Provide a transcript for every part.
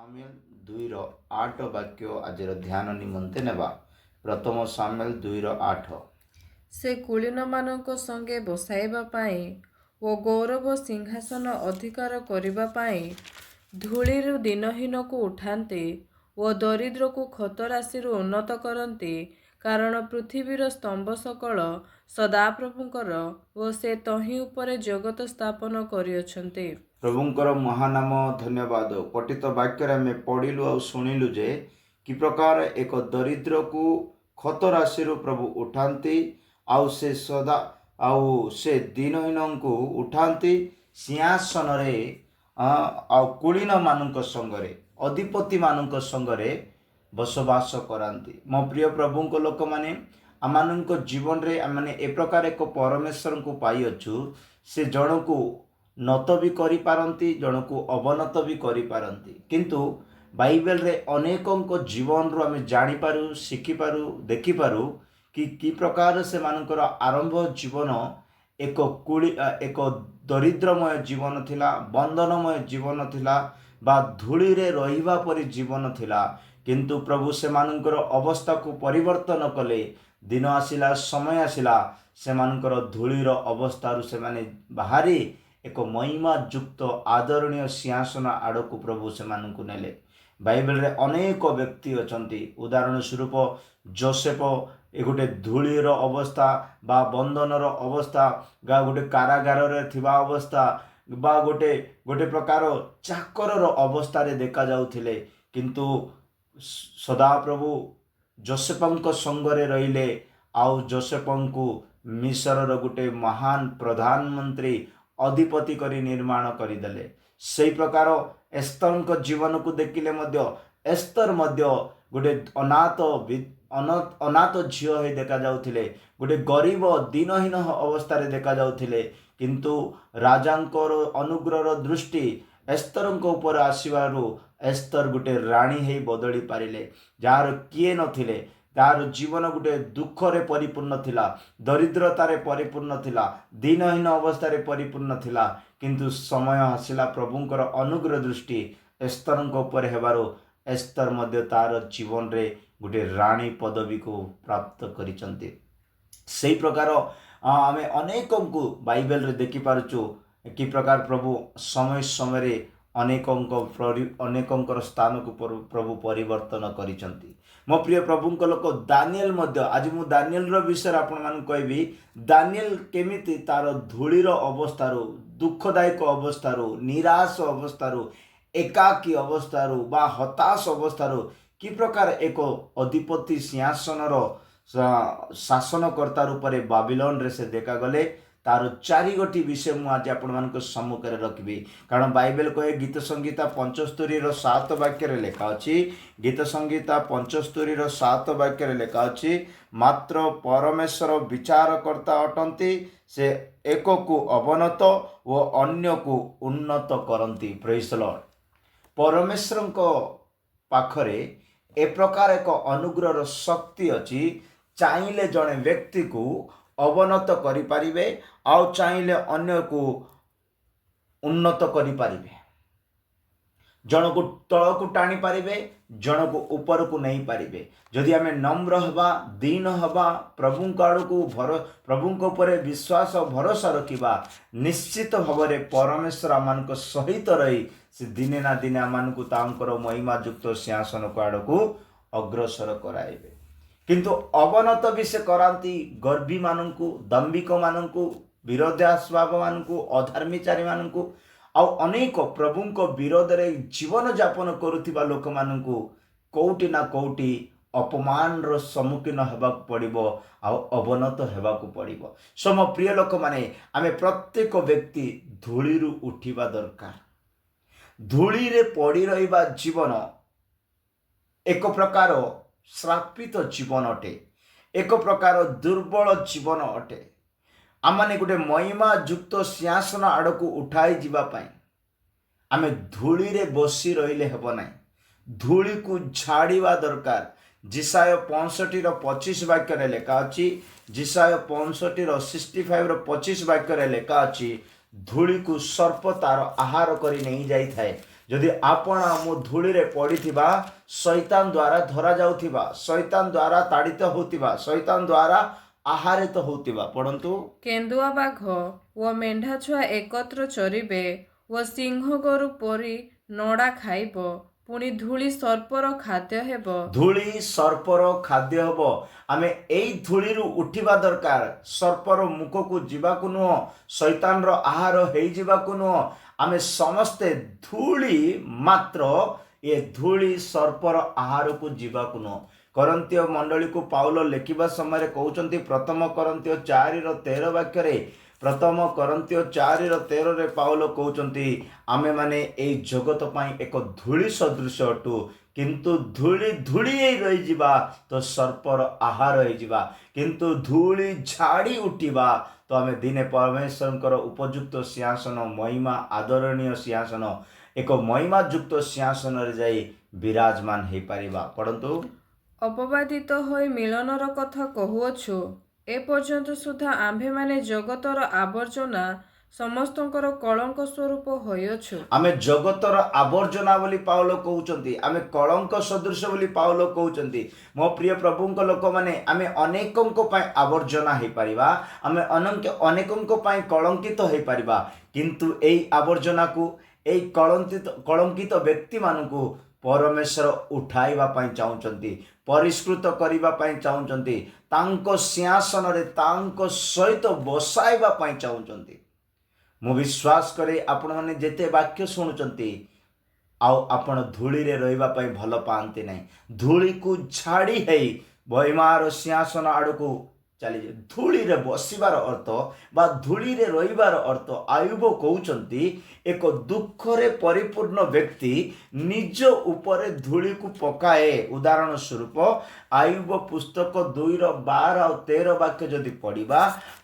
ସାମୁଏଲ 2ର 8 ବାକ୍ୟ ଆଜିର ଧ୍ୟାନ ନିମନ୍ତେ ନେବା। ପ୍ରଥମ ସାମୁଏଲ 2ର 8। ସେ କୁଳୀନମାନଙ୍କ ସଙ୍ଗେ ବସାଇବା ପାଇଁ ଓ ଗୌରବ ସିଂହାସନ ଅଧିକାର କରିବା ପାଇଁ ଧୂଳିରୁ ଦୀନହୀନକୁ ଉଠାନ୍ତି ଓ ଦରିଦ୍ରକୁ ଖତ ରାଶିରୁ ଉନ୍ନତ କରନ୍ତି, କାରଣ ପୃଥିବୀର ସ୍ତମ୍ଭ ସକଳ ସଦାପ୍ରଭୁଙ୍କର ଓ ସେ ତହିଁ ଉପରେ ଜଗତ ସ୍ଥାପନ କରିଅଛନ୍ତି। ପ୍ରଭୁଙ୍କର ମହାନାମ ଧନ୍ୟବାଦ। ପଠିତ ବାକ୍ୟରେ ଆମେ ପଢ଼ିଲୁ ଆଉ ଶୁଣିଲୁ ଯେ କି ପ୍ରକାର ଏକ ଦରିଦ୍ରକୁ ଖତ ରାଶିରୁ ପ୍ରଭୁ ଉଠାନ୍ତି ଆଉ ସେ ସଦା ଆଉ ସେ ଦୀନହୀନଙ୍କୁ ଉଠାନ୍ତି ସିଂହାସନରେ ଆଉ କୁଳୀନମାନଙ୍କ ସଙ୍ଗରେ, ଅଧିପତିମାନଙ୍କ ସଙ୍ଗରେ ବସବାସ କରାନ୍ତି। ମୋ ପ୍ରିୟ ପ୍ରଭୁଙ୍କ ଲୋକମାନେ, ଆମମାନଙ୍କ ଜୀବନରେ ଆମମାନେ ଏ ପ୍ରକାର ଏକ ପରମେଶ୍ୱରଙ୍କୁ ପାଇଅଛୁ। ସେ ଜଣକୁ ନତ ବି କରିପାରନ୍ତି, ଜଣକୁ ଅବନତ ବି କରିପାରନ୍ତି। କିନ୍ତୁ ବାଇବେଲରେ ଅନେକଙ୍କ ଜୀବନରୁ ଆମେ ଜାଣିପାରୁ, ଶିଖିପାରୁ, ଦେଖିପାରୁ କି କି ପ୍ରକାର ସେମାନଙ୍କର ଆରମ୍ଭ ଜୀବନ ଏକ ଦରିଦ୍ରମୟ ଜୀବନ ଥିଲା, ବନ୍ଧନମୟ ଜୀବନ ଥିଲା ବା ଧୂଳିରେ ରହିବା ପରି ଜୀବନ ଥିଲା। କିନ୍ତୁ ପ୍ରଭୁ ସେମାନଙ୍କର ଅବସ୍ଥାକୁ ପରିବର୍ତ୍ତନ କଲେ। ଦିନ ଆସିଲା, ସମୟ ଆସିଲା, ସେମାନଙ୍କର ଧୂଳିର ଅବସ୍ଥାରୁ ସେମାନେ ବାହାରି ଏକ ମହିମାଯୁକ୍ତ ଆଦରଣୀୟ ସିଂହାସନ ଆଡ଼କୁ ପ୍ରଭୁ ସେମାନଙ୍କୁ ନେଲେ। ବାଇବେଲରେ ଅନେକ ବ୍ୟକ୍ତି ଅଛନ୍ତି। ଉଦାହରଣ ସ୍ୱରୂପ ଜୋସେଫ ଏ ଗୋଟେ ଧୂଳିର ଅବସ୍ଥା ବା ବନ୍ଧନର ଅବସ୍ଥା ବା ଗୋଟେ କାରାଗାରରେ ଥିବା ଅବସ୍ଥା ବା ଗୋଟେ ପ୍ରକାର ଚାକରର ଅବସ୍ଥାରେ ଦେଖାଯାଉଥିଲେ। କିନ୍ତୁ ସଦାପ୍ରଭୁ ଜୋସେଫଙ୍କ ସଙ୍ଗରେ ରହିଲେ ଆଉ ଜୋସେଫଙ୍କୁ ମିଶରର ଗୋଟେ ମହାନ ପ୍ରଧାନମନ୍ତ୍ରୀ, ଅଧିପତି କରି ନିର୍ମାଣ କରିଦେଲେ। ସେଇ ପ୍ରକାର ଏସ୍ତରଙ୍କ ଜୀବନକୁ ଦେଖିଲେ ମଧ୍ୟ ଏସ୍ତର ମଧ୍ୟ ଗୋଟେ ଅନାଥ ଝିଅ ହେଇ ଦେଖାଯାଉଥିଲେ, ଗୋଟେ ଗରିବ ଦୀନହୀନ ଅବସ୍ଥାରେ ଦେଖାଯାଉଥିଲେ। କିନ୍ତୁ ରାଜାଙ୍କର ଅନୁଗ୍ରହର ଦୃଷ୍ଟି ଏସ୍ତରଙ୍କ ଉପରେ ଆସିବାରୁ ଏସ୍ତର ଗୋଟେ ରାଣୀ ହେଇ ବଦଳି ପାରିଲେ। ଯାହାର କିଏ ନଥିଲେ, ତାର ଜୀବନ ଗୋଟେ ଦୁଃଖରେ ପରିପୂର୍ଣ୍ଣ ଥିଲା, ଦରିଦ୍ରତାରେ ପରିପୂର୍ଣ୍ଣ ଥିଲା, ଦୀନହୀନ ଅବସ୍ଥାରେ ପରିପୂର୍ଣ୍ଣ ଥିଲା। କିନ୍ତୁ ସମୟ ଆସିଲା, ପ୍ରଭୁଙ୍କର ଅନୁଗ୍ରହ ଦୃଷ୍ଟି ଏସ୍ତରଙ୍କ ଉପରେ ହେବାରୁ ଏସ୍ତର ମଧ୍ୟ ତାର ଜୀବନରେ ଗୋଟେ ରାଣୀ ପଦବୀକୁ ପ୍ରାପ୍ତ କରିଛନ୍ତି। ସେଇ ପ୍ରକାର ଆମେ ଅନେକଙ୍କୁ ବାଇବେଲରେ ଦେଖିପାରୁଛୁ କି ପ୍ରକାର ପ୍ରଭୁ ସମୟ ସମୟରେ ଅନେକଙ୍କର ସ୍ଥାନକୁ ପ୍ରଭୁ ପରିବର୍ତ୍ତନ କରିଛନ୍ତି। ମୋ ପ୍ରିୟ ପ୍ରଭୁଙ୍କ ଲୋକ, ଦାନିଏଲ ମଧ୍ୟ, ଆଜି ମୁଁ ଦାନିଏଲର ବିଷୟରେ ଆପଣମାନଙ୍କୁ କହିବି। ଦାନିଏଲ କେମିତି ତାର ଧୂଳିର ଅବସ୍ଥାରୁ, ଦୁଃଖଦାୟକ ଅବସ୍ଥାରୁ, ନିରାଶ ଅବସ୍ଥାରୁ, ଏକାକୀ ଅବସ୍ଥାରୁ ବା ହତାଶ ଅବସ୍ଥାରୁ କି ପ୍ରକାର ଏକ ଅଧିପତି ସିଂହାସନର ଶାସନକର୍ତ୍ତା ରୂପରେ ବାବିଲନରେ ସେ ଦେଖାଗଲେ, ତାର ଚାରିଗୋଟି ବିଷୟ ମୁଁ ଆଜି ଆପଣମାନଙ୍କ ସମ୍ମୁଖରେ ରଖିବି। କାରଣ ବାଇବେଲ କହେ, ଗୀତ ସଂହିତା 75ର 7 ବାକ୍ୟରେ ଲେଖା ଅଛି, ଗୀତ ସଂହିତା 75ର 7 ବାକ୍ୟରେ ଲେଖା ଅଛି, ମାତ୍ର ପରମେଶ୍ୱର ବିଚାରକର୍ତ୍ତା ଅଟନ୍ତି, ସେ ଏକକୁ ଅବନତ ଓ ଅନ୍ୟକୁ ଉନ୍ନତ କରନ୍ତି। ପ୍ରେଜ୍ ଲର୍ଡ। ପରମେଶ୍ୱରଙ୍କ ପାଖରେ ଏ ପ୍ରକାର ଏକ ଅନୁଗ୍ରହର ଶକ୍ତି ଅଛି, ଚାହିଁଲେ ଜଣେ ବ୍ୟକ୍ତିକୁ ଅବନତ କରିପାରିବେ ଆଉ ଚାହିଁଲେ ଅନ୍ୟକୁ ଉନ୍ନତ କରିପାରିବେ। ଜଣକୁ ତଳକୁ ଟାଣି ପାରିବେ, ଜଣକୁ ଉପରକୁ ନେଇପାରିବେ। ଯଦି ଆମେ ନମ୍ର ହେବା, ଦୀନ ହେବା, ପ୍ରଭୁଙ୍କ ଆଡ଼କୁ ପ୍ରଭୁଙ୍କ ଉପରେ ବିଶ୍ୱାସ ଭରସା ରଖିବା, ନିଶ୍ଚିତ ଭାବରେ ପରମେଶ୍ୱର ଆମମାନଙ୍କ ସହିତ ରହି ସେ ଦିନେ ନା ଦିନେ ଆମମାନଙ୍କୁ ତାଙ୍କର ମହିମାଯୁକ୍ତ ସିଂହାସନକୁ ଆଡ଼କୁ ଅଗ୍ରସର କରାଇବେ। କିନ୍ତୁ ଅବନତ ବି ସେ କରାନ୍ତି ଗର୍ବୀମାନଙ୍କୁ, ଦମ୍ଭିକମାନଙ୍କୁ, ବିରୋଧାଭାସମାନଙ୍କୁ, ଅଧର୍ମୀଚାରୀମାନଙ୍କୁ ଆଉ ଅନେକ ପ୍ରଭୁଙ୍କ ବିରୋଧରେ ଜୀବନଯାପନ କରୁଥିବା ଲୋକମାନଙ୍କୁ କୋଉଠି ନା କୋଉଠି ଅପମାନର ସମ୍ମୁଖୀନ ହେବାକୁ ପଡ଼ିବ ଆଉ ଅବନତ ହେବାକୁ ପଡ଼ିବ। ସୋ ମୋ ପ୍ରିୟ ଲୋକମାନେ, ଆମେ ପ୍ରତ୍ୟେକ ବ୍ୟକ୍ତି ଧୂଳିରୁ ଉଠିବା ଦରକାର। ଧୂଳିରେ ପଡ଼ି ରହିବା ଜୀବନ ଏକ ପ୍ରକାର ଶ୍ରାପିତ ଜୀବନ ଅଟେ, ଏକ ପ୍ରକାର ଦୁର୍ବଳ ଜୀବନ ଅଟେ। ଆମମାନେ ଗୋଟେ ମହିମା ଯୁକ୍ତ ସିଂହାସନ ଆଡ଼କୁ ଉଠାଇ ଯିବା ପାଇଁ ଆମେ ଧୂଳିରେ ବସି ରହିଲେ ହେବ ନାହିଁ, ଧୂଳିକୁ ଝାଡ଼ିବା ଦରକାର। ଯିଶାଇୟ 65ର 25 ବାକ୍ୟରେ ଲେଖା ଅଛି, ଯିଶାଇୟ 65ର 65ର 25 ବାକ୍ୟରେ ଲେଖା ଅଛି, ଧୂଳିକୁ ସର୍ପ ତାର ଆହାର କରି ନେଇ ଯାଇଥାଏ। ଯଦି ଆପଣ ମୁଁ ଧୂଳିରେ ପଡ଼ିଥିବା, ଶୈତାନ ଦ୍ୱାରା ଧରାଯାଉଥିବା, ଶୈତାନ ଦ୍ୱାରା ତାଡ଼ିତ ହେଉଥିବା, ଶୈତାନ ଦ୍ୱାରା ଆହାରିତ ହେଉଥିବା। ପଢ଼ନ୍ତୁ। କେନ୍ଦୁଆ ବାଘ ଓ ମେଣ୍ଢା ଛୁଆ ଏକତ୍ର ଚରିବେ ଓ ସିଂହ ଗୋରୁ ପରି ନଡ଼ା ଖାଇବ, ପୁଣି ଧୂଳି ସର୍ପର ଖାଦ୍ୟ ହେବ। ଧୂଳି ସର୍ପର ଖାଦ୍ୟ ହେବ। ଆମେ ଏଇ ଧୂଳିରୁ ଉଠିବା ଦରକାର। ସର୍ପର ମୁଖକୁ ଯିବାକୁ ନୁହଁ, ଶୈତାନର ଆହାର ହେଇଯିବାକୁ ନୁହଁ। ଆମେ ସମସ୍ତେ ଧୂଳି ମାତ୍ର, ଏ ଧୂଳି ସର୍ପର ଆହାରକୁ ଯିବାକୁ ନୁହଁ। କରିନ୍ଥୀୟ ମଣ୍ଡଳୀକୁ ପାଉଲ ଲେଖିବା ସମୟରେ କହୁଛନ୍ତି, ପ୍ରଥମ କରିନ୍ଥୀୟ 4ର 13 ବାକ୍ୟରେ, ପ୍ରଥମ କରିନ୍ଥୀୟ 4ର 13ରେ ପାଉଲ କହୁଛନ୍ତି, ଆମେମାନେ ଏଇ ଜଗତ ପାଇଁ ଏକ ଧୂଳି ସଦୃଶ ଅଟୁ, କିନ୍ତୁ ଧୂଳି ଧୂଳି ହେଇ ରହିଯିବା ତ ସର୍ପର ଆହାର ହେଇଯିବା, କିନ୍ତୁ ଧୂଳି ଝାଡ଼ି ଉଠିବା ତ ଆମେ ଦିନେ ପରମେଶ୍ୱରଙ୍କର ଉପଯୁକ୍ତ ସିଂହାସନ, ମହିମା ଆଦରଣୀୟ ସିଂହାସନ, ଏକ ମହିମାଯୁକ୍ତ ସିଂହାସନରେ ଯାଇ ବିରାଜମାନ ହେଇପାରିବା। ପଢ଼ନ୍ତୁ। ଅପବାଦିତ ହୋଇ ମିଳନର କଥା କହୁଅଛୁ, ଏପର୍ଯ୍ୟନ୍ତ ସୁଦ୍ଧା ଆମ୍ଭେମାନେ ଜଗତର ଆବର୍ଜନା, ସମସ୍ତଙ୍କର କଳଙ୍କ ସ୍ୱରୂପ ହୋଇଅଛୁ। ଆମେ ଜଗତର ଆବର୍ଜନା ବୋଲି ପାଉଲ କହୁଛନ୍ତି। ଆମେ କଳଙ୍କ ସଦୃଶ ବୋଲି ପାଉଲ କହୁଛନ୍ତି। ମୋ ପ୍ରିୟ ପ୍ରଭୁଙ୍କ ଲୋକମାନେ, ଆମେ ଅନେକଙ୍କ ପାଇଁ ଆବର୍ଜନା ହେଇପାରିବା, ଆମେ ଅନେକଙ୍କ ପାଇଁ କଳଙ୍କିତ ହେଇପାରିବା, କିନ୍ତୁ ଏଇ ଆବର୍ଜନାକୁ, ଏଇ କଳଙ୍କିତ ବ୍ୟକ୍ତିମାନଙ୍କୁ ପରମେଶ୍ୱର ଉଠାଇବା ପାଇଁ ଚାହୁଁଛନ୍ତି, ପରିଷ୍କୃତ କରିବା ପାଇଁ ଚାହୁଁଛନ୍ତି, ତାଙ୍କ ସିଂହାସନରେ ତାଙ୍କ ସହିତ ବସାଇବା ପାଇଁ ଚାହୁଁଛନ୍ତି। ମୁଁ ବିଶ୍ୱାସ କରେ, ଆପଣମାନେ ଯେତେ ବାକ୍ୟ ଶୁଣୁଛନ୍ତି, ଆଉ ଆପଣ ଧୂଳିରେ ରହିବା ପାଇଁ ଭଲ ପାଆନ୍ତି ନାହିଁ। ଧୂଳିକୁ ଛାଡ଼ି ହେଇ ମହିମାର ସିଂହାସନ ଆଡ଼କୁ ଚାଲିଯାଏ। ଧୂଳିରେ ବସିବାର ଅର୍ଥ ବା ଧୂଳିରେ ରହିବାର ଅର୍ଥ, ଆୟୁବ କହୁଛନ୍ତି, ଏକ ଦୁଃଖରେ ପରିପୂର୍ଣ୍ଣ ବ୍ୟକ୍ତି ନିଜ ଉପରେ ଧୂଳିକୁ ପକାଏ। ଉଦାହରଣ ସ୍ୱରୂପ ଆୟୁବ ପୁସ୍ତକ 2ର 12 ଆଉ 13 ବାକ୍ୟ ଯଦି ପଢ଼ିବା,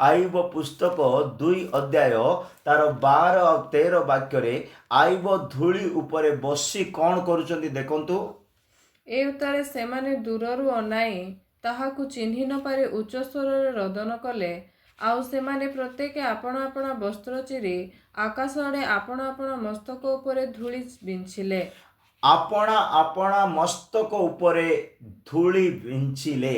ଆୟୁବ ପୁସ୍ତକ 2 ଅଧ୍ୟାୟ ତାର 12 ଆଉ 13 ବାକ୍ୟରେ ଆୟୁବ ଧୂଳି ଉପରେ ବସି କ'ଣ କରୁଛନ୍ତି ଦେଖନ୍ତୁ। ଏ ଉତ୍ତାରେ ସେମାନେ ଦୂରରୁ ଅନାଇ ତାହାକୁ ଚିହ୍ନି ନ ପାରି ଉଚ୍ଚ ସ୍ୱରରେ ରୋଦନ କଲେ। ଆଉ ସେମାନେ ପ୍ରତ୍ୟେକ ଆପଣା ଆପଣା ବସ୍ତ୍ର ଚିରି ଆକାଶ ଆଡ଼େ ଆପଣା ଆପଣା ମସ୍ତକ ଉପରେ ଧୂଳି ବିଞ୍ଚିଲେ। ଆପଣା ଆପଣା ମସ୍ତକ ଉପରେ ଧୂଳି ବିଞ୍ଚିଲେ।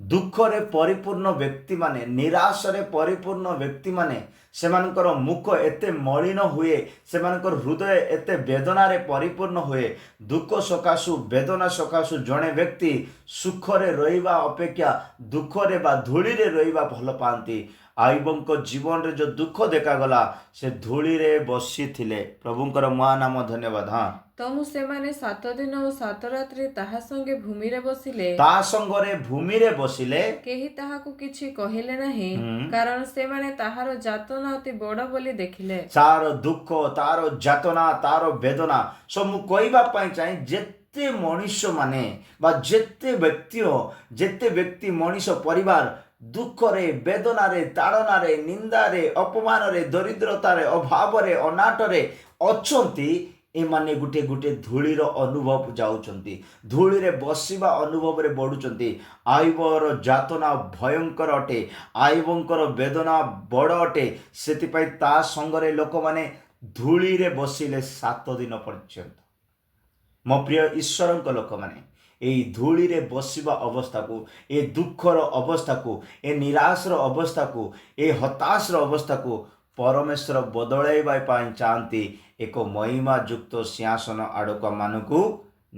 ଦୁଃଖରେ ପରିପୂର୍ଣ୍ଣ ବ୍ୟକ୍ତିମାନେ, ନିରାଶରେ ପରିପୂର୍ଣ୍ଣ ବ୍ୟକ୍ତିମାନେ, ସେମାନଙ୍କର ମୁଖ ଏତେ ମଳିନ ହୁଏ, ସେମାନଙ୍କର ହୃଦୟ ଏତେ ବେଦନାରେ ପରିପୂର୍ଣ୍ଣ ହୁଏ। ଦୁଃଖ ସକାଶୁ, ବେଦନା ସକାଶୁ ଜଣେ ବ୍ୟକ୍ତି ସୁଖରେ ରହିବା ଅପେକ୍ଷା ଦୁଃଖରେ ବା ଧୂଳିରେ ରହିବା ଭଲ ପାଆନ୍ତି। ଆୟୁବଙ୍କ ଜୀବନରେ ଯେଉଁ ଦୁଃଖ ଦେଖାଗଲା, ସେ ଧୂଳିରେ ବସିଥିଲେ। ପ୍ରଭୁଙ୍କର ମହାନାମ ଧନ୍ୟବାଦ। ହଁ। ତହୁଁ ସେମାନେ 7 ଦିନ ଓ 7 ରାତ୍ରି ତାହା ସଙ୍ଗେ ଭୂମିରେ ବସିଲେ। ତା ସଙ୍ଗରେ ଭୂମିରେ ବସିଲେ। କେହି ତାହାକୁ କିଛି କହିଲେ ନାହିଁ, କାରଣ ସେମାନେ ତାହାର ଯାତନା ଅତି ବଡ଼ ବୋଲି ଦେଖିଲେ। ତାର ଦୁଃଖ, ତାର ଯାତନା, ତାର ବେଦନା। ସୋ ମୁଁ କହିବା ପାଇଁ ଚାହେଁ, ଯେତେ ମଣିଷମାନେ ବା ଯେତେ ବ୍ୟକ୍ତି, ଯେତେ ବ୍ୟକ୍ତି, ମଣିଷ, ପରିବାର ଦୁଃଖରେ, ବେଦନାରେ, ତାଡ଼ନାରେ, ନିନ୍ଦାରେ, ଅପମାନରେ, ଦରିଦ୍ରତାରେ, ଅଭାବରେ, ଅନାଟରେ ଅଛନ୍ତି, ଏମାନେ ଗୋଟେ ଗୋଟେ ଧୂଳିର ଅନୁଭବ ଯାଉଛନ୍ତି, ଧୂଳିରେ ବସିବା ଅନୁଭବରେ ବଢ଼ୁଛନ୍ତି। ଆୟୁବର ଯାତନା ଭୟଙ୍କର ଅଟେ, ଆୟୁବଙ୍କର ବେଦନା ବଡ଼ ଅଟେ। ସେଥିପାଇଁ ତା ସଙ୍ଗରେ ଲୋକମାନେ ଧୂଳିରେ ବସିଲେ 7 ଦିନ ପର୍ଯ୍ୟନ୍ତ। ମୋ ପ୍ରିୟ ଈଶ୍ୱରଙ୍କ ଲୋକମାନେ, ଏଇ ଧୂଳିରେ ବସିବା ଅବସ୍ଥାକୁ, ଏ ଦୁଃଖର ଅବସ୍ଥାକୁ, ଏ ନିରାଶର ଅବସ୍ଥାକୁ, ଏ ହତାଶର ଅବସ୍ଥାକୁ ପରମେଶ୍ୱର ବଦଳାଇବା ପାଇଁ ଚାହାନ୍ତି। ଏକ ମହିମାଯୁକ୍ତ ସିଂହାସନ ଆଡ଼କୁ ଆମମାନଙ୍କୁ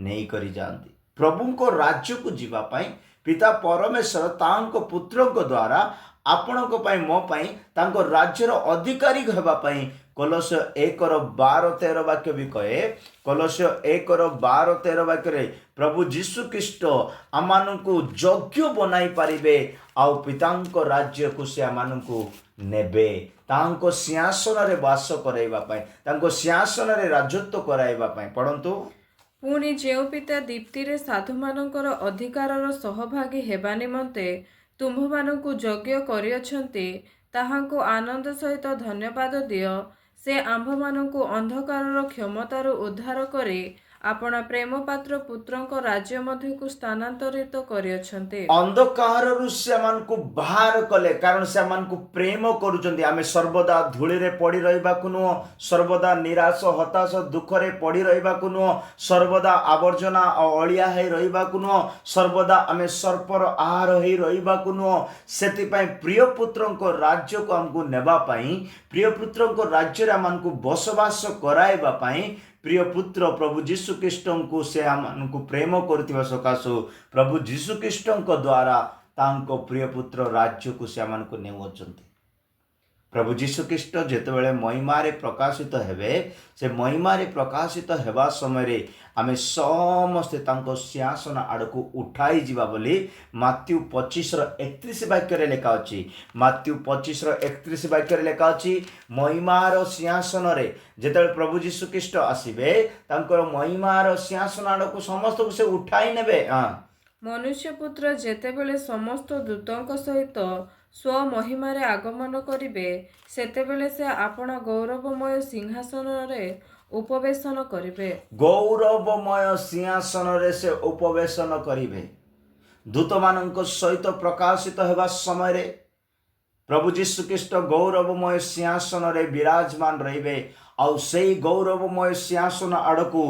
ନେଇକରି ଯାଆନ୍ତି। ପ୍ରଭୁଙ୍କ ରାଜ୍ୟକୁ ଯିବା ପାଇଁ ପିତା ପରମେଶ୍ୱର ତାଙ୍କ ପୁତ୍ରଙ୍କ ଦ୍ୱାରା ଆପଣଙ୍କ ପାଇଁ, ମୋ ପାଇଁ ତାଙ୍କ ରାଜ୍ୟର ଅଧିକାରୀ ହେବା ପାଇଁ କଲସୀୟ 1ର 12-13 ବାକ୍ୟ ବି କହେ। କଲସୀୟ 1ର 12-13 ବାକ୍ୟରେ ପ୍ରଭୁ ଯୀଶୁ ଖ୍ରୀଷ୍ଟ ଆମମାନଙ୍କୁ ଯୋଗ୍ୟ ବନାଇ ପାରିବେ ଆଉ ପିତାଙ୍କ ରାଜ୍ୟକୁ ସେ ଆମମାନଙ୍କୁ ନେବେ, ତାଙ୍କ ସିଂହାସନରେ ବାସ କରାଇବା ପାଇଁ, ତାଙ୍କ ସିଂହାସନରେ ରାଜତ୍ୱ କରାଇବା ପାଇଁ। ପଢ଼ନ୍ତୁ। ପୁଣି ଯେଉଁ ପିତା ଦୀପ୍ତିରେ ସାଧୁମାନଙ୍କର ଅଧିକାରର ସହଭାଗୀ ହେବା ନିମନ୍ତେ ତୁମ୍ଭମାନଙ୍କୁ ଯୋଗ୍ୟ କରିଅଛନ୍ତି, ତାହାଙ୍କୁ ଆନନ୍ଦ ସହିତ ଧନ୍ୟବାଦ ଦିଅ। ସେ ଆମ୍ଭମାନଙ୍କୁ ଅନ୍ଧକାରର କ୍ଷମତାରୁ ଉଦ୍ଧାର କରି ଆପଣା ପ୍ରେମପାତ୍ର ପୁତ୍ରଙ୍କ ରାଜ୍ୟ ମଧ୍ୟକୁ ସ୍ଥାନାନ୍ତରିତ କରିଅଛନ୍ତି। ଅନ୍ଧକାରରୁ ସେମାନଙ୍କୁ ବାହାର କଲେ, କାରଣ ସେମାନଙ୍କୁ ପ୍ରେମ କରୁଛନ୍ତି। ଆମେ ସର୍ବଦା ଧୂଳିରେ ପଡ଼ି ରହିବାକୁ ନୁହଁ, ସର୍ବଦା ନିରାଶ, ହତାଶ, ଦୁଃଖରେ ପଡ଼ି ରହିବାକୁ ନୁହଁ, ସର୍ବଦା ଆବର୍ଜନା ଆଉ ଅଳିଆ ହେଇ ରହିବାକୁ ନୁହଁ, ସର୍ବଦା ଆମେ ସର୍ପର ଆହାର ହେଇ ରହିବାକୁ ନୁହଁ। ସେଥିପାଇଁ ପ୍ରିୟ ପୁତ୍ରଙ୍କ ରାଜ୍ୟକୁ ଆମକୁ ନେବା ପାଇଁ, ପ୍ରିୟ ପୁତ୍ରଙ୍କ ରାଜ୍ୟରେ ଆମମାନଙ୍କୁ ବସବାସ କରାଇବା ପାଇଁ, ପ୍ରିୟ ପୁତ୍ର ପ୍ରଭୁ ଯୀଶୁ ଖ୍ରୀଷ୍ଟଙ୍କୁ ସେ ଆମମାନଙ୍କୁ ପ୍ରେମ କରୁଥିବା ସକାଶୁ ପ୍ରଭୁ ଯୀଶୁ ଖ୍ରୀଷ୍ଟଙ୍କ ଦ୍ୱାରା ତାଙ୍କ ପ୍ରିୟ ପୁତ୍ର ରାଜ୍ୟକୁ ସେ ଆମମାନଙ୍କୁ ନେଉଅଛନ୍ତି। ପ୍ରଭୁ ଯୀଶୁ ଖ୍ରୀଷ୍ଟ ଯେତେବେଳେ ମହିମାରେ ପ୍ରକାଶିତ ହେବେ, ସେ ମହିମାରେ ପ୍ରକାଶିତ ହେବା ସମୟରେ ଆମେ ସମସ୍ତେ ତାଙ୍କ ସିଂହାସନ ଆଡ଼କୁ ଉଠାଇ ଯିବା ବୋଲି ମାତ୍ୟୁ 25ର 31 ବାକ୍ୟରେ ଲେଖା ଅଛି। ମାତ୍ୟୁ 25ର 31 ବାକ୍ୟରେ ଲେଖା ଅଛି, ମହିମାର ସିଂହାସନରେ ଯେତେବେଳେ ପ୍ରଭୁ ଯୀଶୁ ଖ୍ରୀଷ୍ଟ ଆସିବେ, ତାଙ୍କର ମହିମାର ସିଂହାସନ ଆଡ଼କୁ ସମସ୍ତଙ୍କୁ ସେ ଉଠାଇ ନେବେ। ହଁ। ମନୁଷ୍ୟପୁତ୍ର ଯେତେବେଳେ ସମସ୍ତ ଦୂତଙ୍କ ସହିତ ସ୍ୱମହିମାରେ ଆଗମନ କରିବେ, ସେତେବେଳେ ସେ ଆପଣା ଗୌରବମୟ ସିଂହାସନରେ ଉପବେଶନ କରିବେ। ଗୌରବମୟ ସିଂହାସନରେ ସେ ଉପବେଶନ କରିବେ। ଦୂତମାନଙ୍କ ସହିତ ପ୍ରକାଶିତ ହେବା ସମୟରେ ପ୍ରଭୁ ଯୀଶୁ ଖ୍ରୀଷ୍ଟ ଗୌରବମୟ ସିଂହାସନରେ ବିରାଜମାନ ରହିବେ। ଆଉ ସେଇ ଗୌରବମୟ ସିଂହାସନ ଆଡ଼କୁ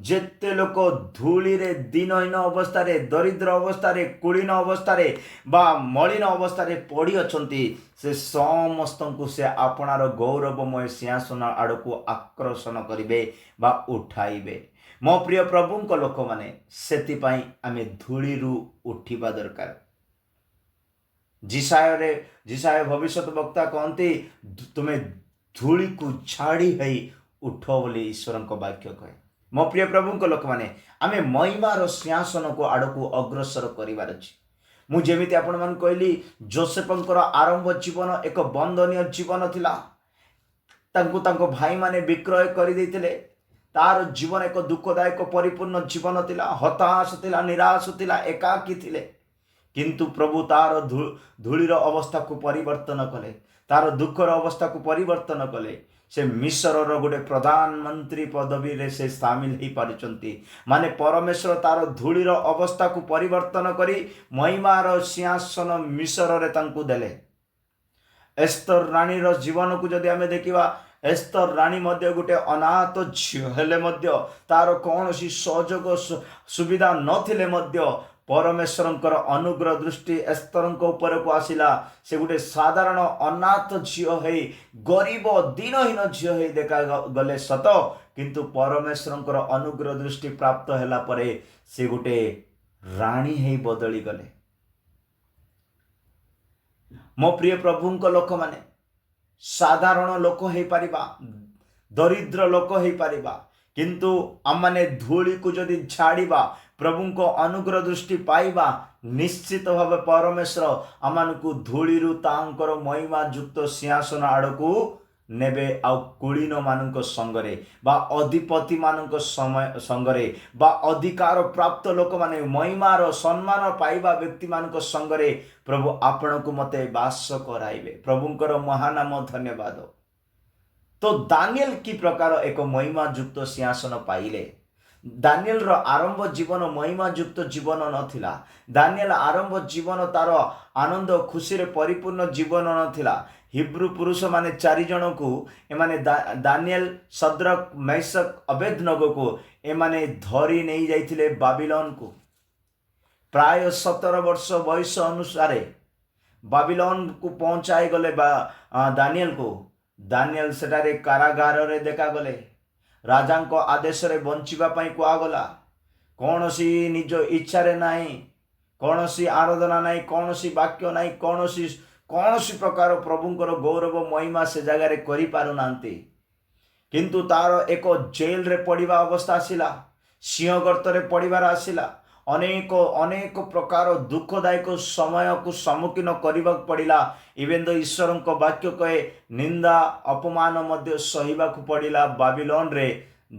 ଯେତେ ଲୋକ ଧୂଳିରେ, ଦୀନହୀନ ଅବସ୍ଥାରେ, ଦରିଦ୍ର ଅବସ୍ଥାରେ, କୁଳୀନ ଅବସ୍ଥାରେ ବା ମଳିନ ଅବସ୍ଥାରେ ପଡ଼ି ଅଛନ୍ତି, ସେ ସମସ୍ତଙ୍କୁ ସେ ଆପଣାର ଗୌରବମୟ ସିଂହାସନ ଆଡ଼କୁ ଆକର୍ଷଣ କରିବେ ବା ଉଠାଇବେ। ମୋ ପ୍ରିୟ ପ୍ରଭୁଙ୍କ ଲୋକମାନେ, ସେଥିପାଇଁ ଆମେ ଧୂଳିରୁ ଉଠିବା ଦରକାର। ଯିଶାଇୟ ଭବିଷ୍ୟତ ବକ୍ତା କହନ୍ତି, ତୁମେ ଧୂଳିକୁ ଝାଡ଼ି ହେଇ ଉଠ ବୋଲି ଈଶ୍ୱରଙ୍କ ବାକ୍ୟ କହେ। ମୋ ପ୍ରିୟ ପ୍ରଭୁଙ୍କ ଲୋକମାନେ, ଆମେ ମହିମାର ସିଂହାସନକୁ ଆଡ଼କୁ ଅଗ୍ରସର କରିବାର ଅଛି। ମୁଁ ଯେମିତି ଆପଣମାନଙ୍କୁ କହିଲି, ଜୋସେଫଙ୍କର ଆରମ୍ଭ ଜୀବନ ଏକ ବନ୍ଦନୀୟ ଜୀବନ ଥିଲା। ତାଙ୍କୁ ତାଙ୍କ ଭାଇମାନେ ବିକ୍ରୟ କରିଦେଇଥିଲେ। ତାର ଜୀବନ ଏକ ଦୁଃଖଦାୟକ ପରିପୂର୍ଣ୍ଣ ଜୀବନ ଥିଲା। ହତାଶ ଥିଲା, ନିରାଶ ଥିଲା, ଏକାକୀ ଥିଲେ। କିନ୍ତୁ ପ୍ରଭୁ ତାର ଧୂଳିର ଅବସ୍ଥାକୁ ପରିବର୍ତ୍ତନ କଲେ, ତାର ଦୁଃଖର ଅବସ୍ଥାକୁ ପରିବର୍ତ୍ତନ କଲେ। ସେ ମିଶରର ଗୋଟେ ପ୍ରଧାନମନ୍ତ୍ରୀ ପଦବୀରେ ସେ ସାମିଲ ହେଇପାରୁଛନ୍ତି। ମାନେ ପରମେଶ୍ୱର ତାର ଧୂଳିର ଅବସ୍ଥାକୁ ପରିବର୍ତ୍ତନ କରି ମହିମାର ସିଂହାସନ ମିଶରରେ ତାଙ୍କୁ ଦେଲେ। ଏସ୍ତର ରାଣୀର ଜୀବନକୁ ଯଦି ଆମେ ଦେଖିବା, ଏସ୍ତର ରାଣୀ ମଧ୍ୟ ଗୋଟେ ଅନାଥ ଝିଅ ହେଲେ ମଧ୍ୟ, ତାର କୌଣସି ସହଯୋଗ ସୁବିଧା ନଥିଲେ ମଧ୍ୟ, ପରମେଶ୍ୱରଙ୍କର ଅନୁଗ୍ରହ ଦୃଷ୍ଟି ଏସ୍ତରଙ୍କ ଉପରକୁ ଆସିଲା। ସେ ଗୋଟେ ସାଧାରଣ ଅନାଥ ଝିଅ ହେଇ, ଗରିବ ଦୀନହୀନ ଝିଅ ହେଇ ଦେଖା ଗଲେ ସତ, କିନ୍ତୁ ପରମେଶ୍ୱରଙ୍କର ଅନୁଗ୍ରହ ଦୃଷ୍ଟି ପ୍ରାପ୍ତ ହେଲା ପରେ ସେ ଗୋଟେ ରାଣୀ ହେଇ ବଦଳି ଗଲେ। ମୋ ପ୍ରିୟ ପ୍ରଭୁଙ୍କ ଲୋକମାନେ, ସାଧାରଣ ଲୋକ ହେଇପାରିବା, ଦରିଦ୍ର ଲୋକ ହେଇପାରିବା, କିନ୍ତୁ ଆମମାନେ ଧୂଳିକୁ ଯଦି ଛାଡ଼ିବା, ପ୍ରଭୁଙ୍କ ଅନୁଗ୍ରହ ଦୃଷ୍ଟି ପାଇବା, ନିଶ୍ଚିତ ଭାବେ ପରମେଶ୍ୱର ଆମମାନଙ୍କୁ ଧୂଳିରୁ ତାଙ୍କର ମହିମା ଯୁକ୍ତ ସିଂହାସନ ଆଡ଼କୁ ନେବେ। ଆଉ କୁଳୀନମାନଙ୍କ ସଙ୍ଗରେ ବା ଅଧିପତିମାନଙ୍କ ସମୟ ସଙ୍ଗରେ ବା ଅଧିକାର ପ୍ରାପ୍ତ ଲୋକମାନେ, ମହିମାର ସମ୍ମାନ ପାଇବା ବ୍ୟକ୍ତିମାନଙ୍କ ସଙ୍ଗରେ ପ୍ରଭୁ ଆପଣଙ୍କୁ ମୋତେ ବାସ କରାଇବେ। ପ୍ରଭୁଙ୍କର ମହାନାମ ଧନ୍ୟବାଦ। ତ ଦାନିଏଲ କି ପ୍ରକାର ଏକ ମହିମା ଯୁକ୍ତ ସିଂହାସନ ପାଇଲେ? ଦାନିଏଲର ଆରମ୍ଭ ଜୀବନ ମହିମା ଯୁକ୍ତ ଜୀବନ ନଥିଲା। ଦାନିଏଲ ଆରମ୍ଭ ଜୀବନ ତାର ଆନନ୍ଦ ଖୁସିରେ ପରିପୂର୍ଣ୍ଣ ଜୀବନ ନଥିଲା। ହିବ୍ରୁ ପୁରୁଷମାନେ ଚାରି ଜଣକୁ, ଏମାନେ ଦାନିଏଲ, ସଦ୍ରକ, ମୈଶକ, ଅବେଦନଗୋକୁ ଏମାନେ ଧରି ନେଇ ଯାଇଥିଲେ ବାବିଲନକୁ। ପ୍ରାୟ 17 ବର୍ଷ ବୟସ ଅନୁସାରେ ବାବିଲନକୁ ପହଞ୍ଚାଇ ଗଲେ ବା ଦାନିଏଲକୁ। ଦାନିଏଲ ସେଠାରେ କାରାଗାରରେ ଦେଖାଗଲେ। ରାଜାଙ୍କ ଆଦେଶରେ ବଞ୍ଚିବା ପାଇଁ କୁହାଗଲା। କୌଣସି ନିଜ ଇଚ୍ଛାରେ ନାହିଁ, କୌଣସି ଆରାଧନା ନାହିଁ, କୌଣସି ବାକ୍ୟ ନାହିଁ, କୌଣସି ପ୍ରକାର ପ୍ରଭୁଙ୍କର ଗୌରବ ମହିମା ସେ ଜାଗାରେ କରିପାରୁନାହାନ୍ତି। କିନ୍ତୁ ତାର ଏକ ଜେଲରେ ପଡ଼ିବା ଅବସ୍ଥା ଆସିଲା, ସିଂହ ଗର୍ତ୍ତରେ ପଡ଼ିବାର ଆସିଲା। ଅନେକ ଅନେକ ପ୍ରକାର ଦୁଃଖଦାୟକ ସମୟକୁ ସମ୍ମୁଖୀନ କରିବାକୁ ପଡ଼ିଲା। ଇଭେନ୍ ଦ ଈଶ୍ୱରଙ୍କ ବାକ୍ୟ କହେ, ନିନ୍ଦା ଅପମାନ ମଧ୍ୟ ସହିବାକୁ ପଡ଼ିଲା। ବାବିଲନରେ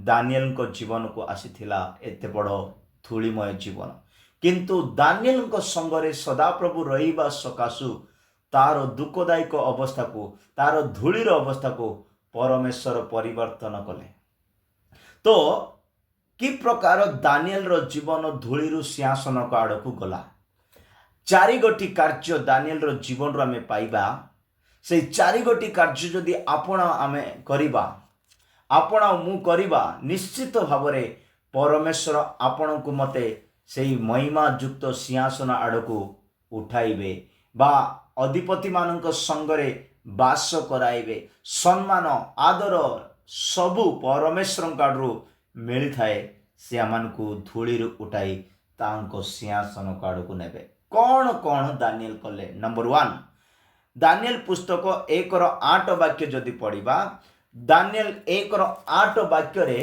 ଦାନିଏଲଙ୍କ ଜୀବନକୁ ଆସିଥିଲା ଏତେ ବଡ଼ ଧୂଳିମୟ ଜୀବନ। କିନ୍ତୁ ଦାନିଏଲଙ୍କ ସଙ୍ଗରେ ସଦାପ୍ରଭୁ ରହିବା ସକାଶୁ ତାର ଦୁଃଖଦାୟକ ଅବସ୍ଥାକୁ, ତାର ଧୂଳିର ଅବସ୍ଥାକୁ ପରମେଶ୍ୱର ପରିବର୍ତ୍ତନ କଲେ। ତ କି ପ୍ରକାର ଦାନିଏଲର ଜୀବନ ଧୂଳିରୁ ସିଂହାସନ ଆଡ଼କୁ ଗଲା। ଚାରିଗୋଟି କାର୍ଯ୍ୟ ଦାନିଏଲର ଜୀବନରୁ ଆମେ ପାଇବା। ସେଇ ଚାରିଗୋଟି କାର୍ଯ୍ୟ ଯଦି ଆପଣ ଆମେ କରିବା, ଆପଣ ଆଉ ମୁଁ କରିବା, ନିଶ୍ଚିତ ଭାବରେ ପରମେଶ୍ୱର ଆପଣଙ୍କୁ ମୋତେ ସେଇ ମହିମାଯୁକ୍ତ ସିଂହାସନ ଆଡ଼କୁ ଉଠାଇବେ ବା ଅଧିପତିମାନଙ୍କ ସଙ୍ଗରେ ବାସ କରାଇବେ। ସମ୍ମାନ, ଆଦର ସବୁ ପରମେଶ୍ୱରଙ୍କ ଆଡ଼ରୁ ମିଳିଥାଏ। ସେ ଆମମାନଙ୍କୁ ଧୂଳିରୁ ଉଠାଇ ତାଙ୍କ ସିଂହାସନ ଆଡ଼କୁ ନେବେ। କ'ଣ କ'ଣ ଦାନିଏଲ କଲେ? ନମ୍ବର 1, ଦାନିଏଲ ପୁସ୍ତକ 1ର 8 ବାକ୍ୟ ଯଦି ପଢ଼ିବା, ଦାନିଏଲ 1ର 8 ବାକ୍ୟରେ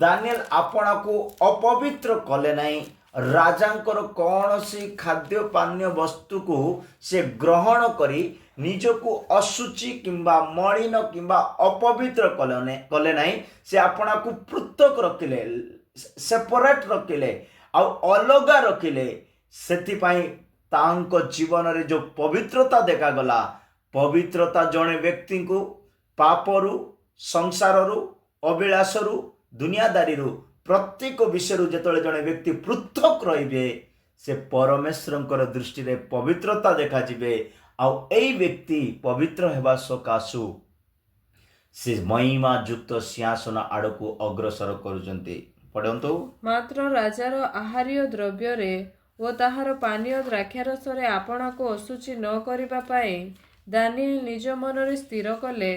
ଦାନିଏଲ ଆପଣାକୁ ଅପବିତ୍ର କଲେ ନାହିଁ। ରାଜାଙ୍କର କୌଣସି ଖାଦ୍ୟ ପାନୀୟ ବସ୍ତୁକୁ ସେ ଗ୍ରହଣ କରି ନିଜକୁ ଅଶୁଚି କିମ୍ବା ମଳିନ କିମ୍ବା ଅପବିତ୍ର କଲେ ନାହିଁ। ସେ ଆପଣାକୁ ପୃଥକ ରଖିଲେ, ସେପରେଟ୍ ରଖିଲେ ଆଉ ଅଲଗା ରଖିଲେ। ସେଥିପାଇଁ ତାଙ୍କ ଜୀବନରେ ଯେଉଁ ପବିତ୍ରତା ଦେଖାଗଲା, ପବିତ୍ରତା ଜଣେ ବ୍ୟକ୍ତିଙ୍କୁ ପାପରୁ, ସଂସାରରୁ, ଅଭିଳାଷରୁ, ଦୁନିଆଦାରୀରୁ, ପ୍ରତ୍ୟେକ ବିଷୟରୁ ଯେତେବେଳେ ଜଣେ ବ୍ୟକ୍ତି ପୃଥକ ରହିବେ, ସେ ପରମେଶ୍ୱରଙ୍କର ଦୃଷ୍ଟିରେ ପବିତ୍ରତା ଦେଖାଯିବେ। ଆଉ ଏଇ ବ୍ୟକ୍ତି ପବିତ୍ର ହେବା ସକାଶୁ ସେ ମହିମା ଯୁକ୍ତ ସିଂହାସନ ଆଡ଼କୁ ଅଗ୍ରସର କରୁଛନ୍ତି। ପଢ଼ନ୍ତୁ। ମାତ୍ର ରାଜାର ଆହାରୀୟ ଦ୍ରବ୍ୟରେ ଓ ତାହାର ପାନୀୟ ଦ୍ରାକ୍ଷାରସରେ ଆପଣାକୁ ଅଶୁଚି ନ କରିବା ପାଇଁ ଦାନିଏଲ ନିଜ ମନରେ ସ୍ଥିର କଲେ।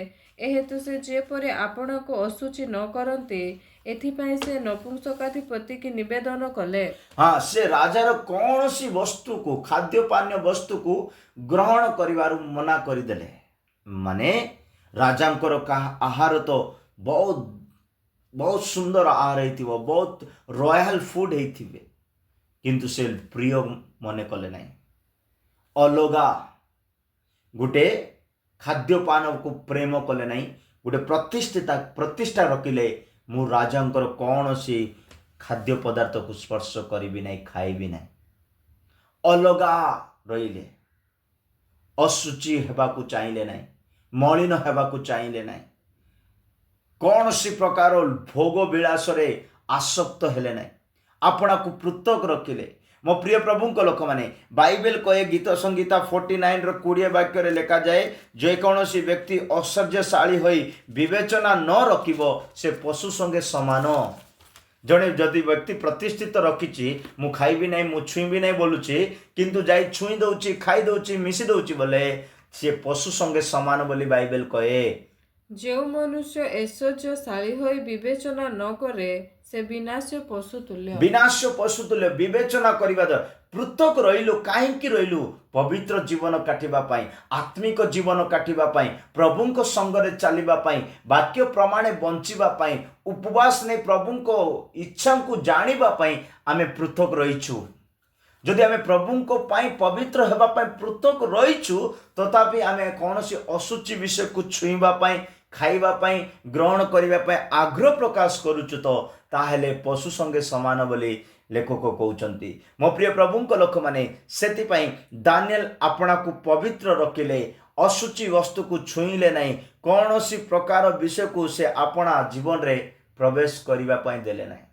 ଏହେତୁ ସେ ଯେପରି ଆପଣାକୁ ଅଶୁଚି ନ କରନ୍ତି, ଏଥିପାଇଁ ସେ ନପୁଂସକାଧିପତିକି ନିବେଦନ କଲେ। ହଁ, ସେ ରାଜାର କୌଣସି ବସ୍ତୁକୁ, ଖାଦ୍ୟ ପାନୀୟ ବସ୍ତୁକୁ ଗ୍ରହଣ କରିବାରୁ ମନା କରିଦେଲେ। ମାନେ ରାଜାଙ୍କର କାହା ଆହାର ତ ବହୁତ ବହୁତ ସୁନ୍ଦର ଆହାର ହେଇଥିବ, ବହୁତ ରୟାଲ ଫୁଡ୍ ହେଇଥିବେ, କିନ୍ତୁ ସେ ପ୍ରିୟ ମନେ କଲେ ନାହିଁ। ଅଲଗା ଗୋଟେ ଖାଦ୍ୟପାନକୁ ପ୍ରେମ କଲେ ନାହିଁ। ଗୋଟେ ପ୍ରତିଷ୍ଠା ରଖିଲେ, ମୁଁ ରାଜାଙ୍କର କୌଣସି ଖାଦ୍ୟ ପଦାର୍ଥକୁ ସ୍ପର୍ଶ କରିବି ନାହିଁ, ଖାଇବି ନାହିଁ। ଅଲଗା ରହିଲେ, ଅଶୁଚି ହେବାକୁ ଚାହିଁଲେ ନାହିଁ, ମଳିନ ହେବାକୁ ଚାହିଁଲେ ନାହିଁ, କୌଣସି ପ୍ରକାର ଭୋଗ ବିଳାସରେ ଆସକ୍ତ ହେଲେ ନାହିଁ, ଆପଣାକୁ ପୃଥକ ରଖିଲେ। ମୋ ପ୍ରିୟ ପ୍ରଭୁଙ୍କ ଲୋକମାନେ, ବାଇବେଲ କହେ, ଗୀତ ସଂହିତା 49ର 20 ବାକ୍ୟରେ ଲେଖାଯାଏ, ଯେକୌଣସି ବ୍ୟକ୍ତି ଐଶ୍ୱର୍ଯ୍ୟଶାଳୀ ହୋଇ ବିବେଚନା ନ ରଖିବ, ସେ ପଶୁ ସଙ୍ଗେ ସମାନ। ଜଣେ ଯଦି ବ୍ୟକ୍ତି ପ୍ରତିଷ୍ଠିତ ରଖିଛି, ମୁଁ ଖାଇବି ନାହିଁ, ମୁଁ ଛୁଇଁବି ନାହିଁ ବୋଲୁଛି, କିନ୍ତୁ ଯାଇ ଛୁଇଁ ଦଉଛି, ଖାଇ ଦଉଛି, ମିଶି ଦଉଛି ବୋଲେ ସିଏ ପଶୁ ସଙ୍ଗେ ସମାନ ବୋଲି ବାଇବେଲ କହେ। ଯେଉଁ ମନୁଷ୍ୟ ଐଶ୍ୱର୍ଯ୍ୟଶାଳୀ ହୋଇ ବିବେଚନା ନ କରେ, ସେ ବିନାଶ୍ୟ ପଶୁ ତୁଲ୍ୟ। ବିନାଶ ପଶୁ ତୁଲ୍ୟ। ବିବେଚନା କରିବା ଦ୍ୱାରା ପୃଥକ ରହିଲୁ। କାହିଁକି ରହିଲୁ? ପବିତ୍ର ଜୀବନ କାଟିବା ପାଇଁ, ଆତ୍ମିକ ଜୀବନ କାଟିବା ପାଇଁ, ପ୍ରଭୁଙ୍କ ସଙ୍ଗରେ ଚାଲିବା ପାଇଁ, ବାକ୍ୟ ପ୍ରମାଣେ ବଞ୍ଚିବା ପାଇଁ, ଉପବାସ ନେଇ ପ୍ରଭୁଙ୍କ ଇଚ୍ଛାଙ୍କୁ ଜାଣିବା ପାଇଁ ଆମେ ପୃଥକ ରହିଛୁ। ଯଦି ଆମେ ପ୍ରଭୁଙ୍କ ପାଇଁ ପବିତ୍ର ହେବା ପାଇଁ ପୃଥକ ରହିଛୁ, ତଥାପି ଆମେ କୌଣସି ଅଶୁଚି ବିଷୟକୁ ଛୁଇଁବା ପାଇଁ, ଖାଇବା ପାଇଁ, ଗ୍ରହଣ କରିବା ପାଇଁ ଆଗ୍ରହ ପ୍ରକାଶ କରୁଛୁ ତ ତାହେଲେ ପଶୁ ସଙ୍ଗେ ସମାନ ବୋଲି ଲେଖକ କହୁଛନ୍ତି। ମୋ ପ୍ରିୟ ପ୍ରଭୁଙ୍କ ଲୋକମାନେ, ସେଥିପାଇଁ ଦାନିଏଲ ଆପଣାକୁ ପବିତ୍ର ରଖିଲେ, ଅଶୁଚି ବସ୍ତୁକୁ ଛୁଇଁଲେ ନାହିଁ, କୌଣସି ପ୍ରକାର ବିଷୟକୁ ସେ ଆପଣା ଜୀବନରେ ପ୍ରବେଶ କରିବା ପାଇଁ ଦେଲେ ନାହିଁ।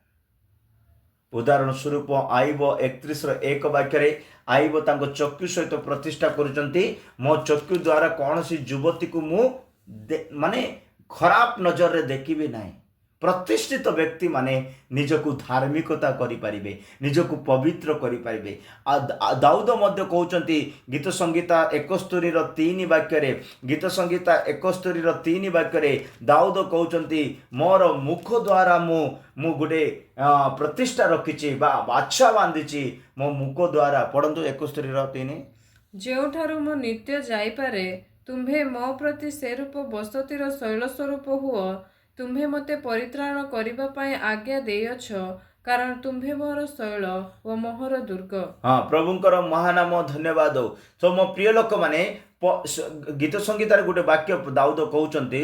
ଉଦାହରଣ ସ୍ୱରୂପ ଆଇବ 31ର 1 ବାକ୍ୟରେ ଆଇବ ତାଙ୍କ ଚକ୍ଷୁ ସହିତ ପ୍ରତିଷ୍ଠା କରୁଛନ୍ତି, ମୋ ଚକ୍ଷୁ ଦ୍ୱାରା କୌଣସି ଯୁବତୀକୁ ମୁଁ ମାନେ ଖରାପ ନଜରରେ ଦେଖିବି ନାହିଁ। ପ୍ରତିଷ୍ଠିତ ବ୍ୟକ୍ତିମାନେ ନିଜକୁ ଧାର୍ମିକତା କରିପାରିବେ, ନିଜକୁ ପବିତ୍ର କରିପାରିବେ। ଆଉ ଦାଉଦ ମଧ୍ୟ କହୁଛନ୍ତି ଗୀତ ସଂହିତା 71ର 3 ବାକ୍ୟରେ, ଗୀତ ସଂହିତା 71ର 3 ବାକ୍ୟରେ ଦାଉଦ କହୁଛନ୍ତି, ମୋର ମୁଖ ଦ୍ୱାରା ମୁଁ ଗୋଟେ ପ୍ରତିଷ୍ଠା ରଖିଛି ବା ବାଛା ବାନ୍ଧିଛି ମୋ ମୁଖ ଦ୍ୱାରା। ପଢ଼ନ୍ତୁ 71ର 3। ଯେଉଁଠାରୁ ମୁଁ ନିତ୍ୟ ଯାଇପାରେ, ତୁମ୍ଭେ ମୋ ପ୍ରତି ସେରୂପ ବସତିର ଶୈଳ ସ୍ୱରୂପ ହୁଅ। ତୁମ୍ଭେ ମୋତେ ପରିତ୍ରାଣ କରିବା ପାଇଁ ଆଜ୍ଞା ଦେଇଅଛ, କାରଣ ତୁମ୍ଭେ ମୋହର ଶୈଳ ଓ ମୋହର ଦୁର୍ଗ। ହଁ, ପ୍ରଭୁଙ୍କର ମହାନାମ ଧନ୍ୟବାଦ ହଉ। ତ ମୋ ପ୍ରିୟ ଲୋକମାନେ, ଗୀତ ସଂହିତାରେ ଗୋଟେ ବାକ୍ୟ ଦାଉଦ କହୁଛନ୍ତି,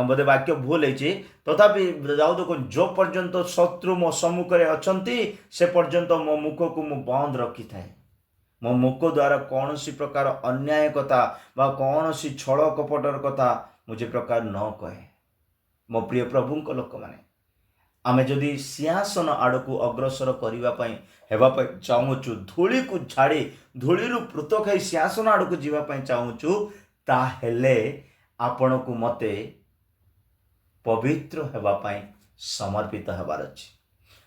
ବୋଧେ ବାକ୍ୟ ଭୁଲ ହେଇଛି, ତଥାପି ଦାଉଦ କହୁଛନ୍ତି, ଯୋଉ ପର୍ଯ୍ୟନ୍ତ ଶତ୍ରୁ ମୋ ସମ୍ମୁଖରେ ଅଛନ୍ତି, ସେ ପର୍ଯ୍ୟନ୍ତ ମୋ ମୁଖକୁ ମୁଁ ବନ୍ଦ ରଖିଥାଏ। ମୋ ମୁଖ ଦ୍ୱାରା କୌଣସି ପ୍ରକାର ଅନ୍ୟାୟ କଥା ବା କୌଣସି ଛଳ କପଟର କଥା ମୁଁ ଯେ ପ୍ରକାର ନ କହେ। ମୋ ପ୍ରିୟ ପ୍ରଭୁଙ୍କ ଲୋକମାନେ, ଆମେ ଯଦି ସିଂହାସନ ଆଡ଼କୁ ଅଗ୍ରସର କରିବା ପାଇଁ ହେବା ପାଇଁ ଚାହୁଁଛୁ, ଧୂଳିକୁ ଛାଡ଼ି ଧୂଳିରୁ ପୃଥକ ହେଇ ସିଂହାସନ ଆଡ଼କୁ ଯିବା ପାଇଁ ଚାହୁଁଛୁ, ତାହେଲେ ଆପଣଙ୍କୁ ମୋତେ ପବିତ୍ର ହେବା ପାଇଁ ସମର୍ପିତ ହେବାର ଅଛି।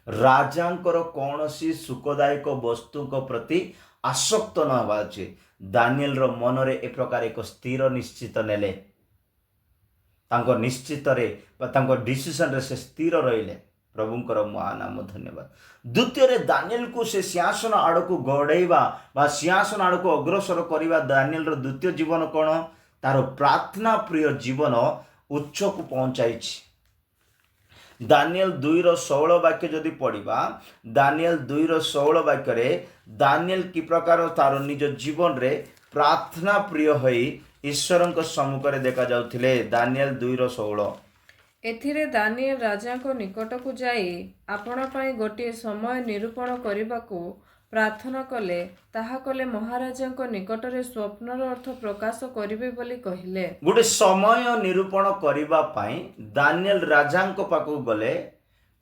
ରାଜାଙ୍କର କୌଣସି ସୁଖଦାୟକ ବସ୍ତୁଙ୍କ ପ୍ରତି ଆସକ୍ତ ନ ହେବାର ଅଛି। ଦାନିଏଲର ମନରେ ଏ ପ୍ରକାର ଏକ ସ୍ଥିର ନିଶ୍ଚିତ ନେଲେ। ତାଙ୍କ ନିଶ୍ଚିତରେ ବା ତାଙ୍କ ଡିସିସନରେ ସେ ସ୍ଥିର ରହିଲେ। ପ୍ରଭୁଙ୍କର ମହାନାମ ଧନ୍ୟବାଦ। ଦ୍ୱିତୀୟରେ ଦାନିଏଲକୁ ସେ ସିଂହାସନ ଆଡ଼କୁ ଗଡ଼େଇବା ବା ସିଂହାସନ ଆଡ଼କୁ ଅଗ୍ରସର କରିବା ଦାନିଏଲର ଦ୍ୱିତୀୟ ଜୀବନ କ'ଣ? ତାର ପ୍ରାର୍ଥନା ପ୍ରିୟ ଜୀବନ ଉଚ୍ଚକୁ ପହଞ୍ଚାଇଛି। ଦାନିଏଲ 2ର 16 ବାକ୍ୟ ଯଦି ପଢ଼ିବା, ଦାନିଏଲ 2ର 16 ବାକ୍ୟରେ ଦାନିଏଲ କି ପ୍ରକାର ତାର ନିଜ ଜୀବନରେ ପ୍ରାର୍ଥନା ପ୍ରିୟ ହୋଇ ଈଶ୍ୱରଙ୍କ ସମ୍ମୁଖରେ ଦେଖାଯାଉଥିଲେ। ଦାନିଏଲ 2ର 16। ଏଥିରେ ଦାନିଏଲ ରାଜାଙ୍କ ନିକଟକୁ ଯାଇ ଆପଣା ପାଇଁ ଗୋଟିଏ ସମୟ ନିରୂପଣ କରିବାକୁ ପ୍ରାର୍ଥନା କଲେ। ତାହା କଲେ ମହାରାଜାଙ୍କ ନିକଟରେ ସ୍ୱପ୍ନର ଅର୍ଥ ପ୍ରକାଶ କରିବେ ବୋଲି କହିଲେ। ଗୋଟେ ସମୟ ନିରୂପଣ କରିବା ପାଇଁ ଦାନିଏଲ ରାଜାଙ୍କ ପାଖକୁ ଗଲେ।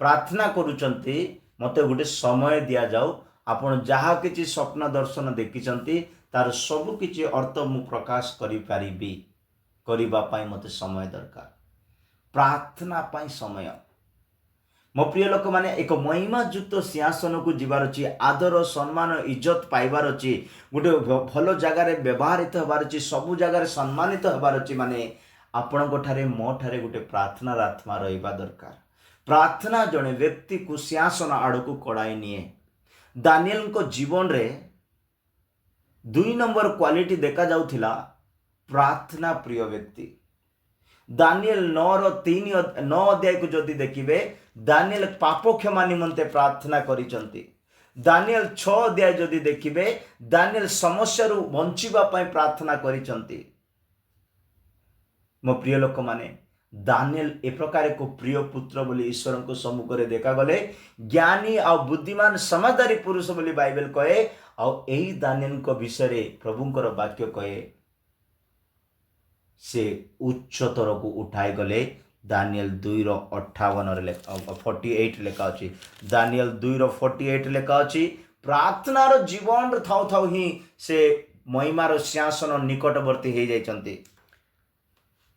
ପ୍ରାର୍ଥନା କରୁଛନ୍ତି, ମୋତେ ଗୋଟେ ସମୟ ଦିଆଯାଉ, ଆପଣ ଯାହା କିଛି ସ୍ୱପ୍ନ ଦର୍ଶନ ଦେଖିଛନ୍ତି ତାର ସବୁ କିଛି ଅର୍ଥ ମୁଁ ପ୍ରକାଶ କରିପାରିବି। କରିବା ପାଇଁ ମୋତେ ସମୟ ଦରକାର। ପ୍ରାର୍ଥନା ପାଇଁ ସମୟ। ମୋ ପ୍ରିୟ ଲୋକମାନେ, ଏକ ମହିମାଯୁକ୍ତ ସିଂହାସନକୁ ଯିବାର ଅଛି, ଆଦର, ସମ୍ମାନ, ଇଜ୍ଜତ ପାଇବାର ଅଛି, ଗୋଟେ ଭଲ ଜାଗାରେ ବ୍ୟବହୃତ ହେବାର ଅଛି, ସବୁ ଜାଗାରେ ସମ୍ମାନିତ ହେବାର ଅଛି, ମାନେ ଆପଣଙ୍କ ଠାରେ ମୋ ଠାରେ ଗୋଟେ ପ୍ରାର୍ଥନାର ଆତ୍ମା ରହିବା ଦରକାର। ପ୍ରାର୍ଥନା ଜଣେ ବ୍ୟକ୍ତିକୁ ସିଂହାସନ ଆଡ଼କୁ କଢ଼ାଇ ନିଏ। ଦାନିଏଲଙ୍କ ଜୀବନରେ 2 ନମ୍ବର କ୍ୱାଲିଟି ଦେଖାଯାଉଥିଲା, ପ୍ରାର୍ଥନା ପ୍ରିୟ ବ୍ୟକ୍ତି। ଦାନିଏଲ 9ର 3, 9 ଅଧ୍ୟାୟକୁ ଯଦି ଦେଖିବେ, ଦାନିଏଲ ପାପ କ୍ଷମା ନିମନ୍ତେ ପ୍ରାର୍ଥନା କରିଛନ୍ତି। ଦାନିଏଲ 6 ଅଧ୍ୟାୟ ଯଦି ଦେଖିବେ, ଦାନିଏଲ ସମସ୍ୟାରୁ ବଞ୍ଚିବା ପାଇଁ ପ୍ରାର୍ଥନା କରିଛନ୍ତି। ମୋ ପ୍ରିୟ ଲୋକମାନେ, ଦାନିଏଲ ଏ ପ୍ରକାର ଏକ ପ୍ରିୟ ପୁତ୍ର ବୋଲି ଈଶ୍ୱରଙ୍କ ସମ୍ମୁଖରେ ଦେଖାଗଲେ। ଜ୍ଞାନୀ ଆଉ ବୁଦ୍ଧିମାନ ସମଜଦାରୀ ପୁରୁଷ ବୋଲି ବାଇବେଲ କହେ। ଆଉ ଏଇ ଦାନିଏଲଙ୍କ ବିଷୟରେ ପ୍ରଭୁଙ୍କର ବାକ୍ୟ କହେ, ସେ ଉଚ୍ଚତରକୁ ଉଠାଇ ଗଲେ। ଦାନିଏଲ 2ର 58ରେ, 48 ଲେଖା ଅଛି। ଦାନିଏଲ 2ର 48 ଲେଖା ଅଛି, ପ୍ରାର୍ଥନାର ଜୀବନରେ ଥାଉ ଥାଉ ହିଁ ସେ ମହିମାର ସିଂହାସନ ନିକଟବର୍ତ୍ତୀ ହେଇଯାଇଛନ୍ତି।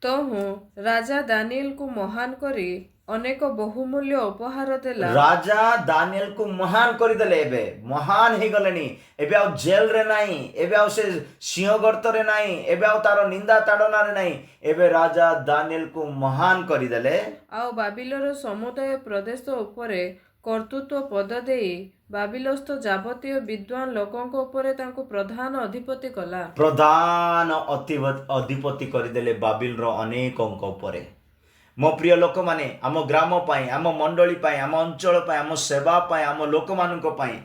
ତହୁଁ ରାଜା ଦାନିଏଲକୁ ମହାନ କରି ଅନେକ ବହୁମୂଲ୍ୟ ଉପହାର ଦେଲା। ରାଜା ଦାନିଏଲକୁ ମହାନ କରିଦେଲେ। ଏବେ ମହାନ ହେଇଗଲେଣି। ଏବେ ଆଉ ଜେଲରେ ନାହିଁ, ଏବେ ଆଉ ସେ ସିଂହ ଗର୍ତ୍ତରେ ନାହିଁ, ଏବେ ଆଉ ତାର ନିନ୍ଦା ତାଡ଼ନାରେ ନାହିଁ। ଏବେ ରାଜା ଦାନିଏଲକୁ ମହାନ କରିଦେଲେ। ଆଉ ବାବିଲର ସମୁଦାୟ ପ୍ରଦେଶ ଉପରେ କର୍ତ୍ତୃତ୍ୱ ପଦ ଦେଇ ବାବିଲସ୍ଥ ଯାବତୀୟ ବିଦ୍ୱାନ ଲୋକଙ୍କ ଉପରେ ତାଙ୍କୁ ପ୍ରଧାନ ଅଧିପତି କଲା। ପ୍ରଧାନ ଅଧିପତି କରିଦେଲେ ବାବିଲର ଅନେକଙ୍କ ଉପରେ। ମୋ ପ୍ରିୟ ଲୋକମାନେ, ଆମ ଗ୍ରାମ ପାଇଁ, ଆମ ମଣ୍ଡଳୀ ପାଇଁ, ଆମ ଅଞ୍ଚଳ ପାଇଁ, ଆମ ସେବା ପାଇଁ, ଆମ ଲୋକମାନଙ୍କ ପାଇଁ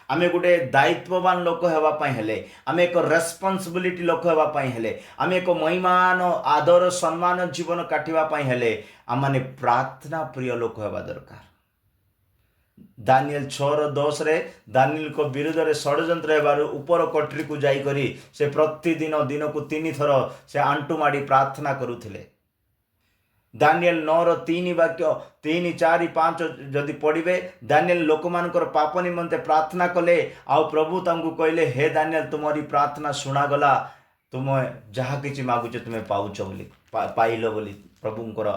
ଆମେ ଗୋଟେ ଦାୟିତ୍ୱବାନ ଲୋକ ହେବା ପାଇଁ ହେଲେ, ଆମେ ଏକ ରେସ୍ପନ୍ସିବିଲିଟି ଲୋକ ହେବା ପାଇଁ ହେଲେ, ଆମେ ଏକ ମହିମାନ ଆଦର ସମ୍ମାନ ଜୀବନ କାଟିବା ପାଇଁ ହେଲେ, ଆମମାନେ ପ୍ରାର୍ଥନା ପ୍ରିୟ ଲୋକ ହେବା ଦରକାର। ଦାନିଏଲ 6ର 10ରେ ଦାନିଏଲଙ୍କ ବିରୁଦ୍ଧରେ ଷଡ଼ଯନ୍ତ୍ର ହେବାରୁ ଉପର କୋଠରୀକୁ ଯାଇକରି ସେ ପ୍ରତିଦିନ ଦିନକୁ ତିନିଥର ସେ ଆଣ୍ଟୁ ମାଡ଼ି ପ୍ରାର୍ଥନା କରୁଥିଲେ। ଦାନିଏଲ 9ର 3 ବାକ୍ୟ, 3, 4, 5 ଯଦି ପଢ଼ିବେ, ଦାନିଏଲ ଲୋକମାନଙ୍କର ପାପ ନିମନ୍ତେ ପ୍ରାର୍ଥନା କଲେ ଆଉ ପ୍ରଭୁ ତାଙ୍କୁ କହିଲେ, "ହେ ଦାନିଏଲ, ତୁମରି ପ୍ରାର୍ଥନା ଶୁଣାଗଲା। ତୁମେ ଯାହା କିଛି ମାଗୁଛ ତୁମେ ପାଉଛ ବୋଲି, ପାଇଲ ବୋଲି।" ପ୍ରଭୁଙ୍କର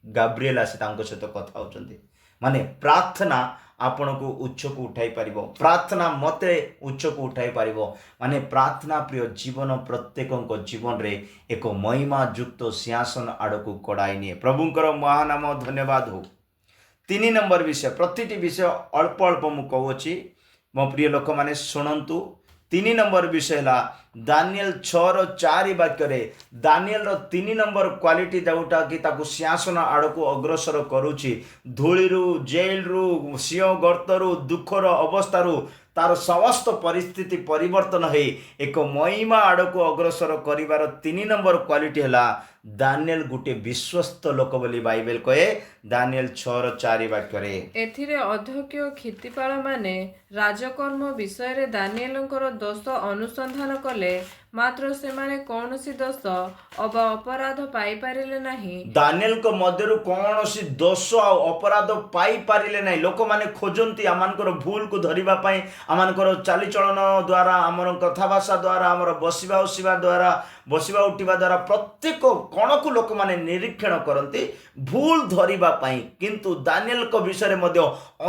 ଗାବ୍ରିଏଲ ଆସି ତାଙ୍କ ସହିତ କଥା ହେଉଛନ୍ତି। ମାନେ ପ୍ରାର୍ଥନା ଆପଣଙ୍କୁ ଉଚ୍ଚକୁ ଉଠାଇ ପାରିବ। ପ୍ରାର୍ଥନା ମୋତେ ଉଚ୍ଚକୁ ଉଠାଇ ପାରିବ। ମାନେ ପ୍ରାର୍ଥନା ପ୍ରିୟ ଜୀବନ ପ୍ରତ୍ୟେକଙ୍କ ଜୀବନରେ ଏକ ମହିମାଯୁକ୍ତ ସିଂହାସନ ଆଡ଼କୁ କଢ଼ାଇ ନିଏ। ପ୍ରଭୁଙ୍କର ମହାନାମ ଧନ୍ୟବାଦ ହଉ। 3 ନମ୍ବର ବିଷୟ, ପ୍ରତିଟି ବିଷୟ ଅଳ୍ପ ଅଳ୍ପ ମୁଁ କହୁଅଛି, ମୋ ପ୍ରିୟ ଲୋକମାନେ ଶୁଣନ୍ତୁ। 3 ନମ୍ବର ବିଷୟ ହେଲା ଦାନିଏଲ 6ର 4 ବାକ୍ୟରେ ଦାନିଏଲର 3 ନମ୍ବର କ୍ୱାଲିଟି, ଯେଉଁଟାକି ତାକୁ ସିଂହାସନ ଆଡ଼କୁ ଅଗ୍ରସର କରୁଛି, ଧୂଳିରୁ, ଜେଲରୁ, ସିଂହ ଗର୍ତ୍ତରୁ, ଦୁଃଖର ଅବସ୍ଥାରୁ ତାର ସମସ୍ତ ପରିସ୍ଥିତି ପରିବର୍ତ୍ତନ ହେଇ ଏକ ମହିମା ଆଡ଼କୁ ଅଗ୍ରସର କରିବାର 3 ନମ୍ବର କ୍ୱାଲିଟି ହେଲା ଦାନିଏଲ ଗୋଟିଏ ବିଶ୍ୱସ୍ତ ଲୋକ ବୋଲି ବାଇବେଲ କହେ ଦାନିଏଲ 6ର 4 ବାକ୍ୟରେ। ଏଥିରେ ଅଧ୍ୟକ୍ଷ କ୍ଷିତିପାଳମାନେ ରାଜକର୍ମ ବିଷୟରେ ଦାନିଏଲଙ୍କର ଦୋଷ ଅନୁସନ୍ଧାନ କଲେ, ମାତ୍ର ସେମାନେ କୌଣସି ଦୋଷ ଅବା ଅପରାଧ ପାଇପାରିଲେ ନାହିଁ। ଦାନିଏଲଙ୍କ ମଧ୍ୟରୁ କୌଣସି ଦୋଷ ଆଉ ଅପରାଧ ପାଇପାରିଲେ ନାହିଁ। ଲୋକମାନେ ଖୋଜନ୍ତି ଆମମାନଙ୍କର ଭୁଲକୁ ଧରିବା ପାଇଁ। ଆମମାନଙ୍କର ଚାଲିଚଳନ ଦ୍ୱାରା, ଆମର କଥାଭାଷା ଦ୍ୱାରା, ଆମର ବସିବା ଉସିବା ଦ୍ୱାରା, ବସିବା ଉଠିବା ଦ୍ୱାରା ପ୍ରତ୍ୟେକ କଣକୁ ଲୋକମାନେ ନିରୀକ୍ଷଣ କରନ୍ତି ଭୁଲ ଧରିବା ପାଇଁ। କିନ୍ତୁ ଦାନିଏଲଙ୍କ ବିଷୟରେ ମଧ୍ୟ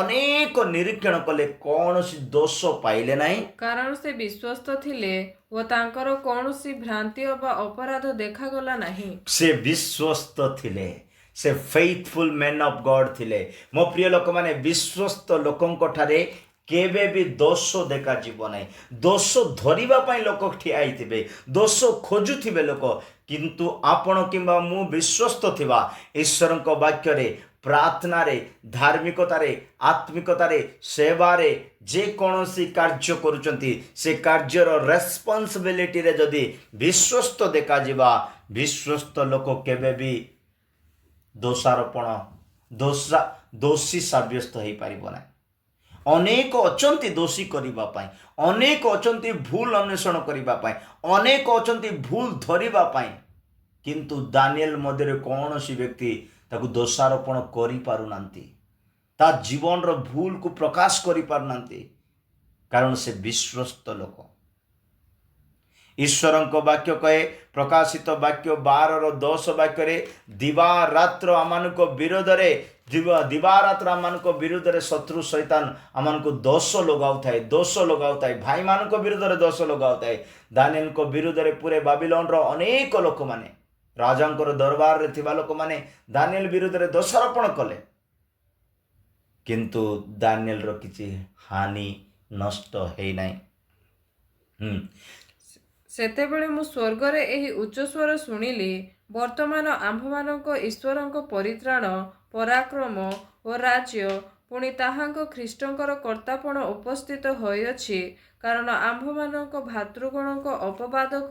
ଅନେକ ନିରୀକ୍ଷଣ କଲେ, କୌଣସି ଦୋଷ ପାଇଲେ ନାହିଁ। କାରଣ ସେ ବିଶ୍ୱସ୍ତ ଥିଲେ ଓ ତାଙ୍କର କୌଣସି ଭ୍ରାନ୍ତି ଅବା ଅପରାଧ ଦେଖାଗଲା ନାହିଁ। ସେ ବିଶ୍ୱସ୍ତ ଥିଲେ। ସେ ଫେଇଥଫୁଲ୍ ମେନ୍ ଅଫ୍ ଗଡ୍ ଥିଲେ। ମୋ ପ୍ରିୟ ଲୋକମାନେ, ବିଶ୍ୱସ୍ତ ଲୋକଙ୍କ ଠାରେ କେବେ ବି ଦୋଷ ଦେଖାଯିବ ନାହିଁ। ଦୋଷ ଧରିବା ପାଇଁ ଲୋକ ଠିଆ ହେଇଥିବେ, ଦୋଷ ଖୋଜୁଥିବେ ଲୋକ। କିନ୍ତୁ ଆପଣ କିମ୍ବା ମୁଁ ବିଶ୍ୱସ୍ତ ଥିବା, ଈଶ୍ୱରଙ୍କ ବାକ୍ୟରେ, ପ୍ରାର୍ଥନାରେ, ଧାର୍ମିକତାରେ, ଆତ୍ମିକତାରେ, ସେବାରେ, ଯେକୌଣସି କାର୍ଯ୍ୟ କରୁଛନ୍ତି, ସେ କାର୍ଯ୍ୟର ରେସ୍ପନ୍ସିବିଲିଟିରେ ଯଦି ବିଶ୍ୱସ୍ତ ଦେଖାଯିବା, ବିଶ୍ୱସ୍ତ ଲୋକ କେବେ ବି ଦୋଷାରୋପଣ, ଦୋଷୀ ସାବ୍ୟସ୍ତ ହେଇପାରିବ ନାହିଁ। ଅନେକ ଅଛନ୍ତି ଦୋଷୀ କରିବା ପାଇଁ, ଅନେକ ଅଛନ୍ତି ଭୁଲ ଅନ୍ୱେଷଣ କରିବା ପାଇଁ, ଅନେକ ଅଛନ୍ତି ଭୁଲ ଧରିବା ପାଇଁ। କିନ୍ତୁ ଦାନିଏଲ ମଧ୍ୟରେ କୌଣସି ବ୍ୟକ୍ତି ତାକୁ ଦୋଷାରୋପଣ କରିପାରୁନାହାନ୍ତି, ତା ଜୀବନର ଭୁଲକୁ ପ୍ରକାଶ କରିପାରୁନାହାନ୍ତି, କାରଣ ସେ ବିଶ୍ୱସ୍ତ ଲୋକ। ଈଶ୍ୱରଙ୍କ ବାକ୍ୟ କହେ, ପ୍ରକାଶିତ ବାକ୍ୟ 12ର 10 ବାକ୍ୟରେ, ଦିବାରାତ୍ର ଆମମାନଙ୍କ ବିରୋଧରେ, ଦିବାରାତ୍ର ଆମମାନଙ୍କ ବିରୁଦ୍ଧରେ ଶତ୍ରୁ ଶୈତାନ ଆମମାନଙ୍କୁ ଦୋଷ ଲଗାଉଥାଏ, ଦୋଷ ଲଗାଉଥାଏ। ଭାଇମାନଙ୍କ ବିରୁଦ୍ଧରେ ଦୋଷ ଲଗାଉଥାଏ। ଦାନିଏଲଙ୍କ ବିରୁଦ୍ଧରେ ପୁରେ ବାବିଲନର ଅନେକ ଲୋକମାନେ, ରାଜାଙ୍କର ଦରବାରରେ ଥିବା ଲୋକମାନେ ଦାନିଏଲ ବିରୁଦ୍ଧରେ ଦୋଷାରୋପଣ କଲେ। କିନ୍ତୁ ଦାନିଏଲର କିଛି ହାନି ନଷ୍ଟ ହେଇନାହିଁ। ସେତେବେଳେ ମୁଁ ସ୍ୱର୍ଗରେ ଏହି ଉଚ୍ଚ ସ୍ୱର ଶୁଣିଲି, ବର୍ତ୍ତମାନ ଆମ୍ଭମାନଙ୍କ ଈଶ୍ୱରଙ୍କ ପରିତ୍ରାଣ, ପରାକ୍ରମ ଓ ରାଜ୍ୟ, ପୁଣି ତାହାଙ୍କ ଖ୍ରୀଷ୍ଟଙ୍କର କର୍ତ୍ତାପଣ ଉପସ୍ଥିତ ହୋଇଅଛି। କାରଣ ଆମ୍ଭମାନଙ୍କ ଭ୍ରାତୃଗଣଙ୍କ ଅପବାଦକ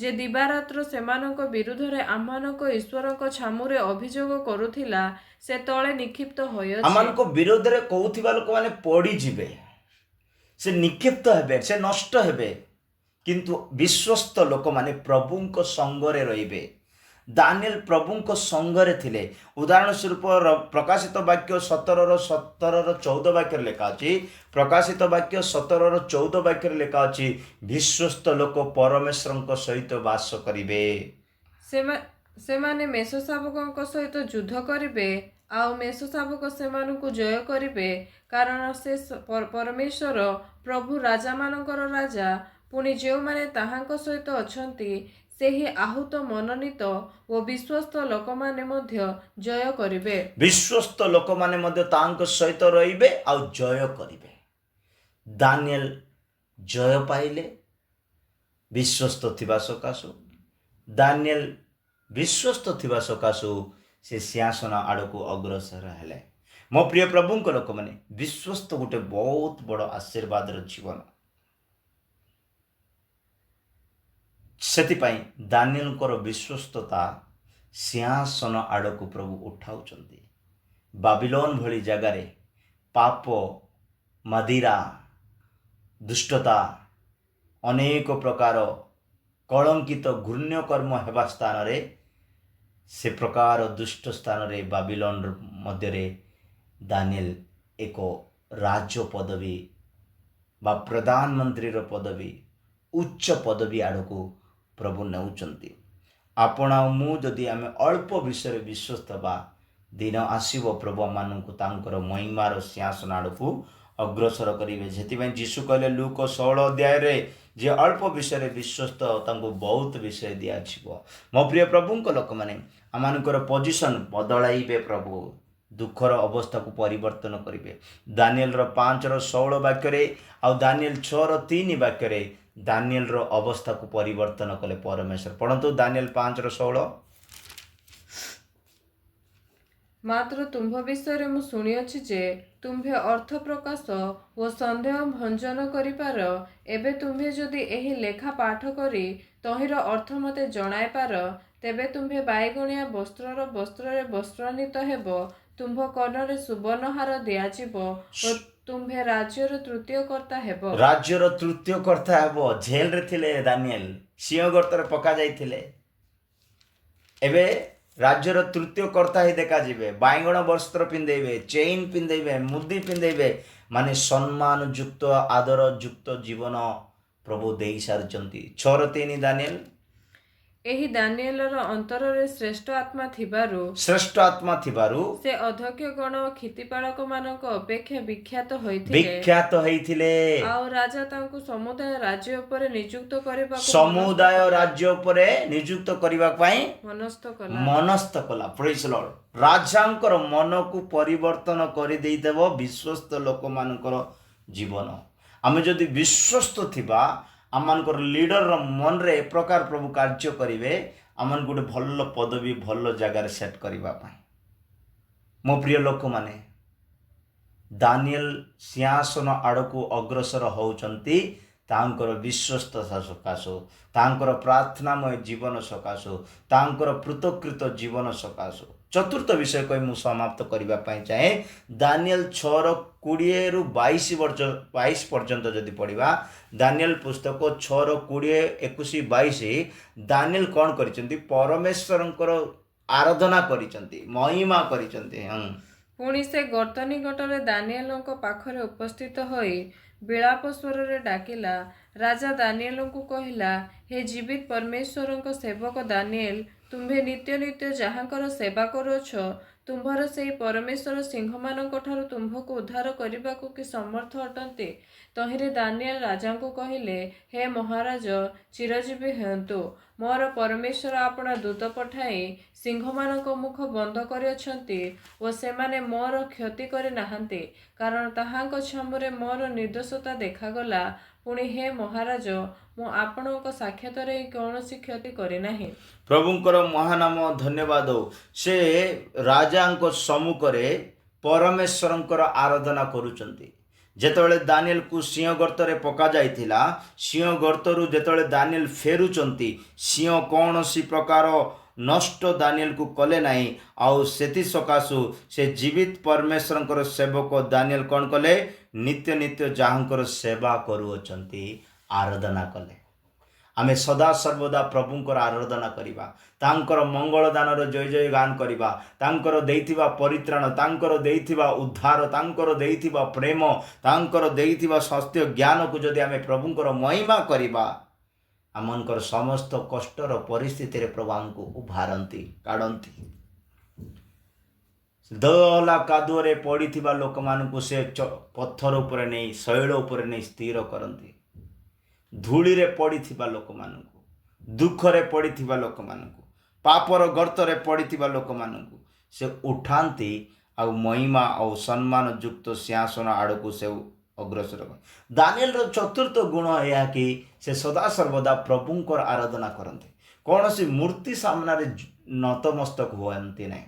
ଯେ ଦିବାରାତ୍ର ସେମାନଙ୍କ ବିରୁଦ୍ଧରେ ଆମ୍ଭମାନଙ୍କ ଈଶ୍ୱରଙ୍କ ଛାମୁରେ ଅଭିଯୋଗ କରୁଥିଲା, ସେ ତଳେ ନିକ୍ଷିପ୍ତ ହୋଇଅଛି। ଆମମାନଙ୍କ ବିରୋଧରେ କହୁଥିବା ଲୋକମାନେ ପଡ଼ିଯିବେ, ସେ ନିକ୍ଷିପ୍ତ ହେବେ, ସେ ନଷ୍ଟ ହେବେ। କିନ୍ତୁ ବିଶ୍ୱସ୍ତ ଲୋକମାନେ ପ୍ରଭୁଙ୍କ ସଙ୍ଗରେ ରହିବେ। ଦାନିଏଲ ପ୍ରଭୁଙ୍କ ସଙ୍ଗରେ ଥିଲେ। ଉଦାହରଣ ସ୍ୱରୂପ ପ୍ରକାଶିତ ବାକ୍ୟ 17ର 14 ବାକ୍ୟରେ ଲେଖା ଅଛି। ପ୍ରକାଶିତ ବାକ୍ୟ 17ର 14 ବାକ୍ୟରେ ଲେଖା ଅଛି, ବିଶ୍ୱସ୍ତ ଲୋକ ପରମେଶ୍ୱରଙ୍କ ସହିତ ବାସ କରିବେ। ସେମାନେ ମେଷ ଶାବକଙ୍କ ସହିତ ଯୁଦ୍ଧ କରିବେ, ଆଉ ମେଷ ଶାବକ ସେମାନଙ୍କୁ ଜୟ କରିବେ, କାରଣ ସେ ପରମେଶ୍ୱର ପ୍ରଭୁ, ରାଜାମାନଙ୍କର ରାଜା, ପୁଣି ଯେଉଁମାନେ ତାହାଙ୍କ ସହିତ ଅଛନ୍ତି, ସେହି ଆହୁତ, ମନୋନୀତ ଓ ବିଶ୍ୱସ୍ତ ଲୋକମାନେ ମଧ୍ୟ ଜୟ କରିବେ। ବିଶ୍ୱସ୍ତ ଲୋକମାନେ ମଧ୍ୟ ତାଙ୍କ ସହିତ ରହିବେ ଆଉ ଜୟ କରିବେ। ଦାନିଏଲ ଜୟ ପାଇଲେ ବିଶ୍ୱସ୍ତ ଥିବା ସକାଶୁ। ଦାନିଏଲ ବିଶ୍ୱସ୍ତ ଥିବା ସକାଶୁ ସେ ସିଂହାସନ ଆଡ଼କୁ ଅଗ୍ରସର ହେଲେ। ମୋ ପ୍ରିୟ ପ୍ରଭୁଙ୍କ ଲୋକମାନେ, ବିଶ୍ୱସ୍ତ ଗୋଟେ ବହୁତ ବଡ଼ ଆଶୀର୍ବାଦର ଜୀବନ। ସେଥିପାଇଁ ଦାନିଏଲଙ୍କର ବିଶ୍ୱସ୍ତତା ସିଂହାସନ ଆଡ଼କୁ ପ୍ରଭୁ ଉଠାଉଛନ୍ତି। ବାବିଲୋନ ଭଳି ଜାଗାରେ ପାପ, ମଦିରା, ଦୁଷ୍ଟତା, ଅନେକ ପ୍ରକାର କଳଙ୍କିତ ଘୃଣ୍ୟ କର୍ମ ହେବା ସ୍ଥାନରେ, ସେ ପ୍ରକାର ଦୁଷ୍ଟ ସ୍ଥାନରେ, ବାବିଲୋନ ମଧ୍ୟରେ ଦାନିଏଲ ଏକ ରାଜ ପଦବୀ ବା ପ୍ରଧାନମନ୍ତ୍ରୀର ପଦବୀ, ଉଚ୍ଚ ପଦବୀ ଆଡ଼କୁ ପ୍ରଭୁ ନେଉଛନ୍ତି। ଆପଣ ଆଉ ମୁଁ ଯଦି ଆମେ ଅଳ୍ପ ବିଷୟରେ ବିଶ୍ୱସ୍ତ ହେବା, ଦିନ ଆସିବ ପ୍ରଭୁ ଆମମାନଙ୍କୁ ତାଙ୍କର ମହିମାର ସିଂହାସନ ଆଡ଼କୁ ଅଗ୍ରସର କରିବେ। ସେଥିପାଇଁ ଯୀଶୁ କହିଲେ ଲୂକ 16 ଅଧ୍ୟାୟରେ, ଯେ ଅଳ୍ପ ବିଷୟରେ ବିଶ୍ୱସ୍ତ ତାଙ୍କୁ ବହୁତ ବିଷୟ ଦିଆଯିବ। ମୋ ପ୍ରିୟ ପ୍ରଭୁଙ୍କ ଲୋକମାନେ, ଆମମାନଙ୍କର ପୋଜିସନ୍ ବଦଳାଇବେ ପ୍ରଭୁ, ଦୁଃଖର ଅବସ୍ଥାକୁ ପରିବର୍ତ୍ତନ କରିବେ। ଦାନିଏଲର 5ର 16 ବାକ୍ୟରେ ଆଉ ଦାନିଏଲ 6ର 3 ବାକ୍ୟରେ ଦାନିଏଲର ଅବସ୍ଥାକୁ ପରିବର୍ତ୍ତନ କଲେ ପରମେଶ୍ୱର। ପଢ଼ନ୍ତୁ ଦାନିଏଲ 5ର 16। ମାତ୍ର ତୁମ୍ଭ ବିଷୟରେ ମୁଁ ଶୁଣିଅଛି ଯେ ତୁମ୍ଭେ ଅର୍ଥ ପ୍ରକାଶ ଓ ସନ୍ଦେହ ଭଞ୍ଜନ କରିପାର। ଏବେ ତୁମ୍ଭେ ଯଦି ଏହି ଲେଖା ପାଠ କରି ତହିଁର ଅର୍ଥ ମୋତେ ଜଣାଇ ପାର, ତେବେ ତୁମ୍ଭେ ବାଇଗଣିଆ ବସ୍ତ୍ରରେ ବସ୍ତ୍ରାନ୍ୱିତ ହେବ, ତୁମ୍ଭ କର୍ଣ୍ଣରେ ସୁବର୍ଣ୍ଣହାର ଦିଆଯିବ ଓ ତୁମ୍ଭେ ରାଜ୍ୟର ତୃତୀୟ କର୍ତ୍ତା ହେବ। ରାଜ୍ୟର ତୃତୀୟ କର୍ତ୍ତା ହେବ। ଜେଲରେ ଥିଲେ ଦାନିଏଲ, ସିଂହ ଗର୍ତ୍ତରେ ପକା ଯାଇଥିଲେ, ଏବେ ରାଜ୍ୟର ତୃତୀୟ କର୍ତ୍ତା ହେଇ ଦେଖାଯିବେ। ବାଇଗଣ ବସ୍ତ୍ର ପିନ୍ଧେଇବେ, ଚେଇନ୍ ପିନ୍ଧେଇବେ, ମୁଦି ପିନ୍ଧେଇବେ, ମାନେ ସମ୍ମାନ ଯୁକ୍ତ, ଆଦର ଯୁକ୍ତ ଜୀବନ ପ୍ରଭୁ ଦେଇ ସାରିଛନ୍ତି। 6ର 3 ଦାନିଏଲ। ଏହି ଦାନିଏଲର ଅନ୍ତରରେ ଶ୍ରେଷ୍ଠ ଆତ୍ମା ଥିବାରୁ, ଶ୍ରେଷ୍ଠ ଆତ୍ମା ଥିବାରୁ, ସେ ଅଧ୍ୟକ୍ଷଗଣ ଓ କ୍ଷିତିପାଳକମାନଙ୍କ ଅପେକ୍ଷା ବିଖ୍ୟାତ ହୋଇଥିଲେ। ବିଖ୍ୟାତ ହେଇଥିଲେ। ଆଉ ରାଜା ତାଙ୍କୁ ସମୁଦାୟ ରାଜ୍ୟ ଉପରେ ନିଯୁକ୍ତ କରିବାକୁ ସମୁଦାୟ ରାଜ୍ୟ ଉପରେ ନିଯୁକ୍ତ କରିବା ପାଇଁ ମନସ୍ଥ କଲା। ମନସ୍ଥ କଲା। ପ୍ରେଜ୍ ଲର୍ଡ। ରାଜାଙ୍କର ମନକୁ ପରିବର୍ତ୍ତନ କରିଦେଇଦେବ ବିଶ୍ୱସ୍ତ ଲୋକମାନଙ୍କର ଜୀବନ। ଆମେ ଯଦି ବିଶ୍ୱସ୍ତ ଥିବା, ଆମମାନଙ୍କର ଲିଡରର ମନରେ ଏ ପ୍ରକାର ପ୍ରଭୁ କାର୍ଯ୍ୟ କରିବେ, ଆମମାନଙ୍କୁ ଗୋଟେ ଭଲ ପଦବୀ, ଭଲ ଜାଗାରେ ସେଟ୍ କରିବା ପାଇଁ। ମୋ ପ୍ରିୟ ଲୋକମାନେ, ଦାନିଏଲ ସିଂହାସନ ଆଡ଼କୁ ଅଗ୍ରସର ହେଉଛନ୍ତି ତାଙ୍କର ବିଶ୍ୱସ୍ତତା ସକାଶୁ, ତାଙ୍କର ପ୍ରାର୍ଥନାମୟ ଜୀବନ ସକାଶୁ, ତାଙ୍କର ପୃଥକୃତ ଜୀବନ ସକାଶୁ। ଚତୁର୍ଥ ବିଷୟ କହି ମୁଁ ସମାପ୍ତ କରିବା ପାଇଁ ଚାହେଁ। ଦାନିଏଲ 6ର 20ରୁ 22 ବର୍ଷ 22 ପର୍ଯ୍ୟନ୍ତ ଯଦି ପଢ଼ିବା, ଦାନିଏଲ ପୁସ୍ତକ 6ର 20, 21, 22, ଦାନିଏଲ କ'ଣ କରିଛନ୍ତି? ପରମେଶ୍ୱରଙ୍କର ଆରାଧନା କରିଛନ୍ତି, ମହିମା କରିଛନ୍ତି। ପୁଣି ସେ ଗର୍ତ୍ତ ନିକଟରେ ଦାନିଏଲଙ୍କ ପାଖରେ ଉପସ୍ଥିତ ହୋଇ ବିଳାପ ସ୍ୱରରେ ଡାକିଲା। ରାଜା ଦାନିଏଲଙ୍କୁ କହିଲା, ହେ ଜୀବିତ ପରମେଶ୍ୱରଙ୍କ ସେବକ ଦାନିଏଲ, ତୁମ୍ଭେ ନିତ୍ୟ ନିତ୍ୟ ଯାହାଙ୍କର ସେବା କରୁଅଛ, ତୁମ୍ଭର ସେହି ପରମେଶ୍ୱର ସିଂହମାନଙ୍କ ଠାରୁ ତୁମ୍ଭକୁ ଉଦ୍ଧାର କରିବାକୁ କି ସମର୍ଥ ଅଟନ୍ତି? ତହିଁରେ ଦାନିଏଲ ରାଜାଙ୍କୁ କହିଲେ, ହେ ମହାରାଜ, ଚିରଜୀବୀ ହୁଅନ୍ତୁ। ମୋର ପରମେଶ୍ୱର ଆପଣା ଦୂତ ପଠାଇ ସିଂହମାନଙ୍କ ମୁଖ ବନ୍ଦ କରିଅଛନ୍ତି ଓ ସେମାନେ ମୋର କ୍ଷତି କରି ନାହାନ୍ତି, କାରଣ ତାହାଙ୍କ ଛାମୁରେ ମୋର ନିର୍ଦ୍ଦୋଷତା ଦେଖାଗଲା। ପୁଣି ହେ ମହାରାଜ, ମୁଁ ଆପଣଙ୍କ ସାକ୍ଷାତରେ କୌଣସି କ୍ଷତି କରିନାହିଁ। ପ୍ରଭୁଙ୍କର ମହାନାମ ଧନ୍ୟବାଦ ହଉ। ସେ ରାଜାଙ୍କ ସମ୍ମୁଖରେ ପରମେଶ୍ୱରଙ୍କର ଆରାଧନା କରୁଛନ୍ତି। ଯେତେବେଳେ ଦାନିଏଲକୁ ସିଂହ ଗର୍ତ୍ତରେ ପକାଯାଇଥିଲା, ସିଂହ ଗର୍ତ୍ତରୁ ଯେତେବେଳେ ଦାନିଏଲ ଫେରୁଛନ୍ତି, ସିଂହ କୌଣସି ପ୍ରକାର ନଷ୍ଟ ଦାନିଏଲକୁ କଲେ ନାହିଁ। ଆଉ ସେଥି ସକାଶୁ ସେ ଜୀବିତ ପରମେଶ୍ୱରଙ୍କର ସେବକ ଦାନିଏଲ କ'ଣ କଲେ? ନିତ୍ୟ ନିତ୍ୟ ଯାହାଙ୍କର ସେବା କରୁଅଛନ୍ତି, ଆରାଧନା କଲେ। ଆମେ ସଦା ସର୍ବଦା ପ୍ରଭୁଙ୍କର ଆରାଧନା କରିବା, ତାଙ୍କର ମଙ୍ଗଳଦାନର ଜୟ ଜୟ ଗାନ କରିବା। ତାଙ୍କର ଦେଇଥିବା ପରିତ୍ରାଣ, ତାଙ୍କର ଦେଇଥିବା ଉଦ୍ଧାର, ତାଙ୍କର ଦେଇଥିବା ପ୍ରେମ, ତାଙ୍କର ଦେଇଥିବା ସତ୍ୟ ଜ୍ଞାନକୁ ଯଦି ଆମେ ପ୍ରଭୁଙ୍କର ମହିମା କରିବା, ଆମମାନଙ୍କର ସମସ୍ତ କଷ୍ଟର ପରିସ୍ଥିତିରେ ପ୍ରଭୁ ଆମକୁ ଉଭାରନ୍ତି, କାଢ଼ନ୍ତି। ଦଲା କାଦୁଅରେ ପଡ଼ିଥିବା ଲୋକମାନଙ୍କୁ ସେ ପଥର ଉପରେ ନେଇ, ଶୈଳ ଉପରେ ନେଇ ସ୍ଥିର କରନ୍ତି। ଧୂଳିରେ ପଡ଼ିଥିବା ଲୋକମାନଙ୍କୁ, ଦୁଃଖରେ ପଡ଼ିଥିବା ଲୋକମାନଙ୍କୁ, ପାପର ଗର୍ତ୍ତରେ ପଡ଼ିଥିବା ଲୋକମାନଙ୍କୁ ସେ ଉଠାନ୍ତି ଆଉ ମହିମା ଆଉ ସମ୍ମାନ ଯୁକ୍ତ ସିଂହାସନ ଆଡ଼କୁ ସେ ଅଗ୍ରସର କରନ୍ତି। ଦାନିଏଲର ଚତୁର୍ଥ ଗୁଣ ଏହା କି ସେ ସଦାସର୍ବଦା ପ୍ରଭୁଙ୍କର ଆରାଧନା କରନ୍ତି। କୌଣସି ମୂର୍ତ୍ତି ସାମ୍ନାରେ ନତମସ୍ତକ ହୁଅନ୍ତି ନାହିଁ।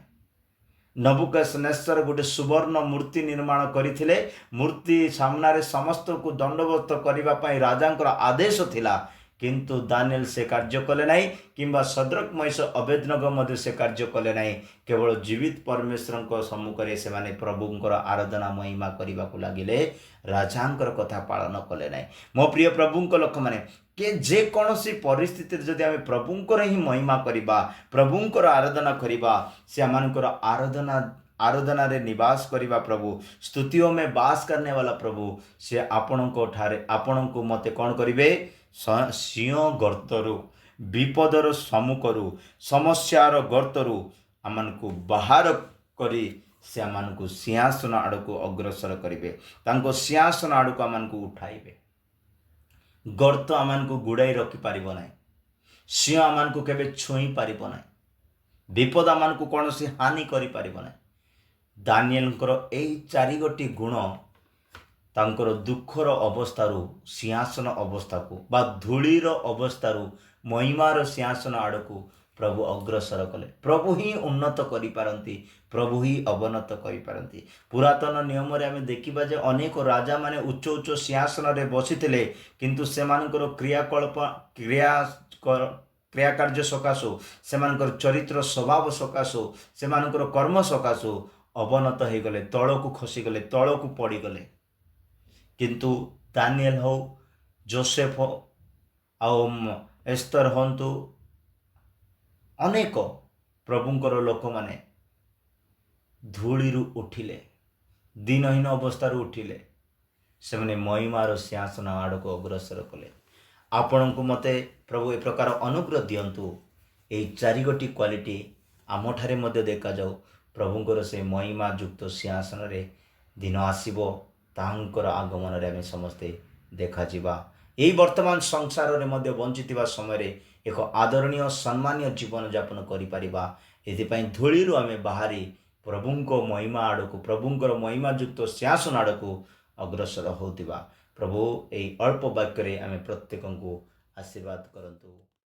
ନବୁକଦନେସର ଗୋଟେ ସୁବର୍ଣ୍ଣ ମୂର୍ତ୍ତି ନିର୍ମାଣ କରିଥିଲେ। ମୂର୍ତ୍ତି ସାମ୍ନାରେ ସମସ୍ତଙ୍କୁ ଦଣ୍ଡବତ କରିବା ପାଇଁ ରାଜାଙ୍କର ଆଦେଶ ଥିଲା, କିନ୍ତୁ ଦାନିଏଲ ସେ କାର୍ଯ୍ୟ କଲେ ନାହିଁ, କିମ୍ବା ଶଦ୍ରକ, ମୈଶକ, ଅବେଦନଗୋ ମଧ୍ୟ ସେ କାର୍ଯ୍ୟ କଲେ ନାହିଁ। କେବଳ ଜୀବିତ ପରମେଶ୍ୱରଙ୍କ ସମ୍ମୁଖରେ ସେମାନେ ପ୍ରଭୁଙ୍କର ଆରାଧନା ମହିମା କରିବାକୁ ଲାଗିଲେ, ରାଜାଙ୍କର କଥା ପାଳନ କଲେ ନାହିଁ। ମୋ ପ୍ରିୟ ପ୍ରଭୁଙ୍କ ଲୋକମାନେ, କି ଯେକୌଣସି ପରିସ୍ଥିତିରେ ଯଦି ଆମେ ପ୍ରଭୁଙ୍କର ହିଁ ମହିମା କରିବା, ପ୍ରଭୁଙ୍କର ଆରାଧନା କରିବା, ସେ ଆମମାନଙ୍କର ଆରାଧନାରେ ନିବାସ କରିବା ପ୍ରଭୁ, ସ୍ତୁତିयों में ବାସ करने वाला ପ୍ରଭୁ, ସେ ଆପଣଙ୍କ ଠାରେ ଆପଣଙ୍କୁ ମୋତେ କ'ଣ କରିବେ? ସିଂହ ଗର୍ତ୍ତରୁ, ବିପଦର ସମ୍ମୁଖରୁ, ସମସ୍ୟାର ଗର୍ତ୍ତରୁ ଆମମାନଙ୍କୁ ବାହାର କରି ସେ ଆମମାନଙ୍କୁ ସିଂହାସନ ଆଡ଼କୁ ଅଗ୍ରସର କରିବେ। ତାଙ୍କ ସିଂହାସନ ଆଡ଼କୁ ଆମମାନଙ୍କୁ ଉଠାଇବେ। ଗର୍ତ୍ତ ଆମମାନଙ୍କୁ ଗୁଡ଼ାଇ ରଖିପାରିବ ନାହିଁ। ସିଂହ ଆମମାନଙ୍କୁ କେବେ ଛୁଇଁ ପାରିବ ନାହିଁ। ବିପଦ ଆମମାନଙ୍କୁ କୌଣସି ହାନି କରିପାରିବ ନାହିଁ। ଦାନିଏଲଙ୍କର ଏଇ ଚାରିଗୋଟି ଗୁଣ ତାଙ୍କର ଦୁଃଖର ଅବସ୍ଥାରୁ ସିଂହାସନ ଅବସ୍ଥାକୁ ବା ଧୂଳିର ଅବସ୍ଥାରୁ ମହିମାର ସିଂହାସନ ଆଡ଼କୁ ପ୍ରଭୁ ଅଗ୍ରସର କଲେ। ପ୍ରଭୁ ହିଁ ଉନ୍ନତ କରିପାରନ୍ତି, ପ୍ରଭୁ ହିଁ ଅବନତ କରିପାରନ୍ତି। ପୁରାତନ ନିୟମରେ ଆମେ ଦେଖିବା ଯେ ଅନେକ ରାଜାମାନେ ଉଚ୍ଚ ଉଚ୍ଚ ସିଂହାସନରେ ବସିଥିଲେ, କିନ୍ତୁ ସେମାନଙ୍କର କ୍ରିୟାକଳ୍ପ କ୍ରିୟାକାର୍ଯ୍ୟ ସକାଶୁ, ସେମାନଙ୍କର ଚରିତ୍ର ସ୍ୱଭାବ ସକାଶୁ, ସେମାନଙ୍କର କର୍ମ ସକାଶୁ ଅବନତ ହେଇଗଲେ, ତଳକୁ ଖସିଗଲେ, ତଳକୁ ପଡ଼ିଗଲେ। କିନ୍ତୁ ଦାନିଏଲ ହଉ, ଜୋସେଫ ହଉ, ଆଉ ଏସ୍ତର ହୁଅନ୍ତୁ, ଅନେକ ପ୍ରଭୁଙ୍କର ଲୋକମାନେ ଧୂଳିରୁ ଉଠିଲେ, ଦିନହୀନ ଅବସ୍ଥାରୁ ଉଠିଲେ, ସେମାନେ ମହିମାର ସିଂହାସନ ଆଡ଼କୁ ଅଗ୍ରସର କଲେ। ଆପଣଙ୍କୁ ମୋତେ ପ୍ରଭୁ ଏ ପ୍ରକାର ଅନୁଗ୍ରହ ଦିଅନ୍ତୁ। ଏହି ଚାରିଗୋଟି କ୍ୱାଲିଟି ଆମଠାରେ ମଧ୍ୟ ଦେଖାଯାଉ। ପ୍ରଭୁଙ୍କର ସେ ମହିମା ଯୁକ୍ତ ସିଂହାସନରେ ଦିନ ଆସିବ, ତାହାଙ୍କର ଆଗମନରେ ଆମେ ସମସ୍ତେ ଦେଖାଯିବା। ଏହି ବର୍ତ୍ତମାନ ସଂସାରରେ ମଧ୍ୟ ବଞ୍ଚିଥିବା ସମୟରେ ଏକ ଆଦରଣୀୟ ସମ୍ମାନୀୟ ଜୀବନଯାପନ କରିପାରିବା। ଏଥିପାଇଁ ଧୂଳିରୁ ଆମେ ବାହାରି ପ୍ରଭୁଙ୍କ ମହିମା ଆଡ଼କୁ, ପ୍ରଭୁଙ୍କର ମହିମାଯୁକ୍ତ ସିଂହାସନ ଆଡ଼କୁ ଅଗ୍ରସର ହେଉଥିବା। ପ୍ରଭୁ ଏହି ଅଳ୍ପ ବାକ୍ୟରେ ଆମେ ପ୍ରତ୍ୟେକଙ୍କୁ ଆଶୀର୍ବାଦ କରନ୍ତୁ।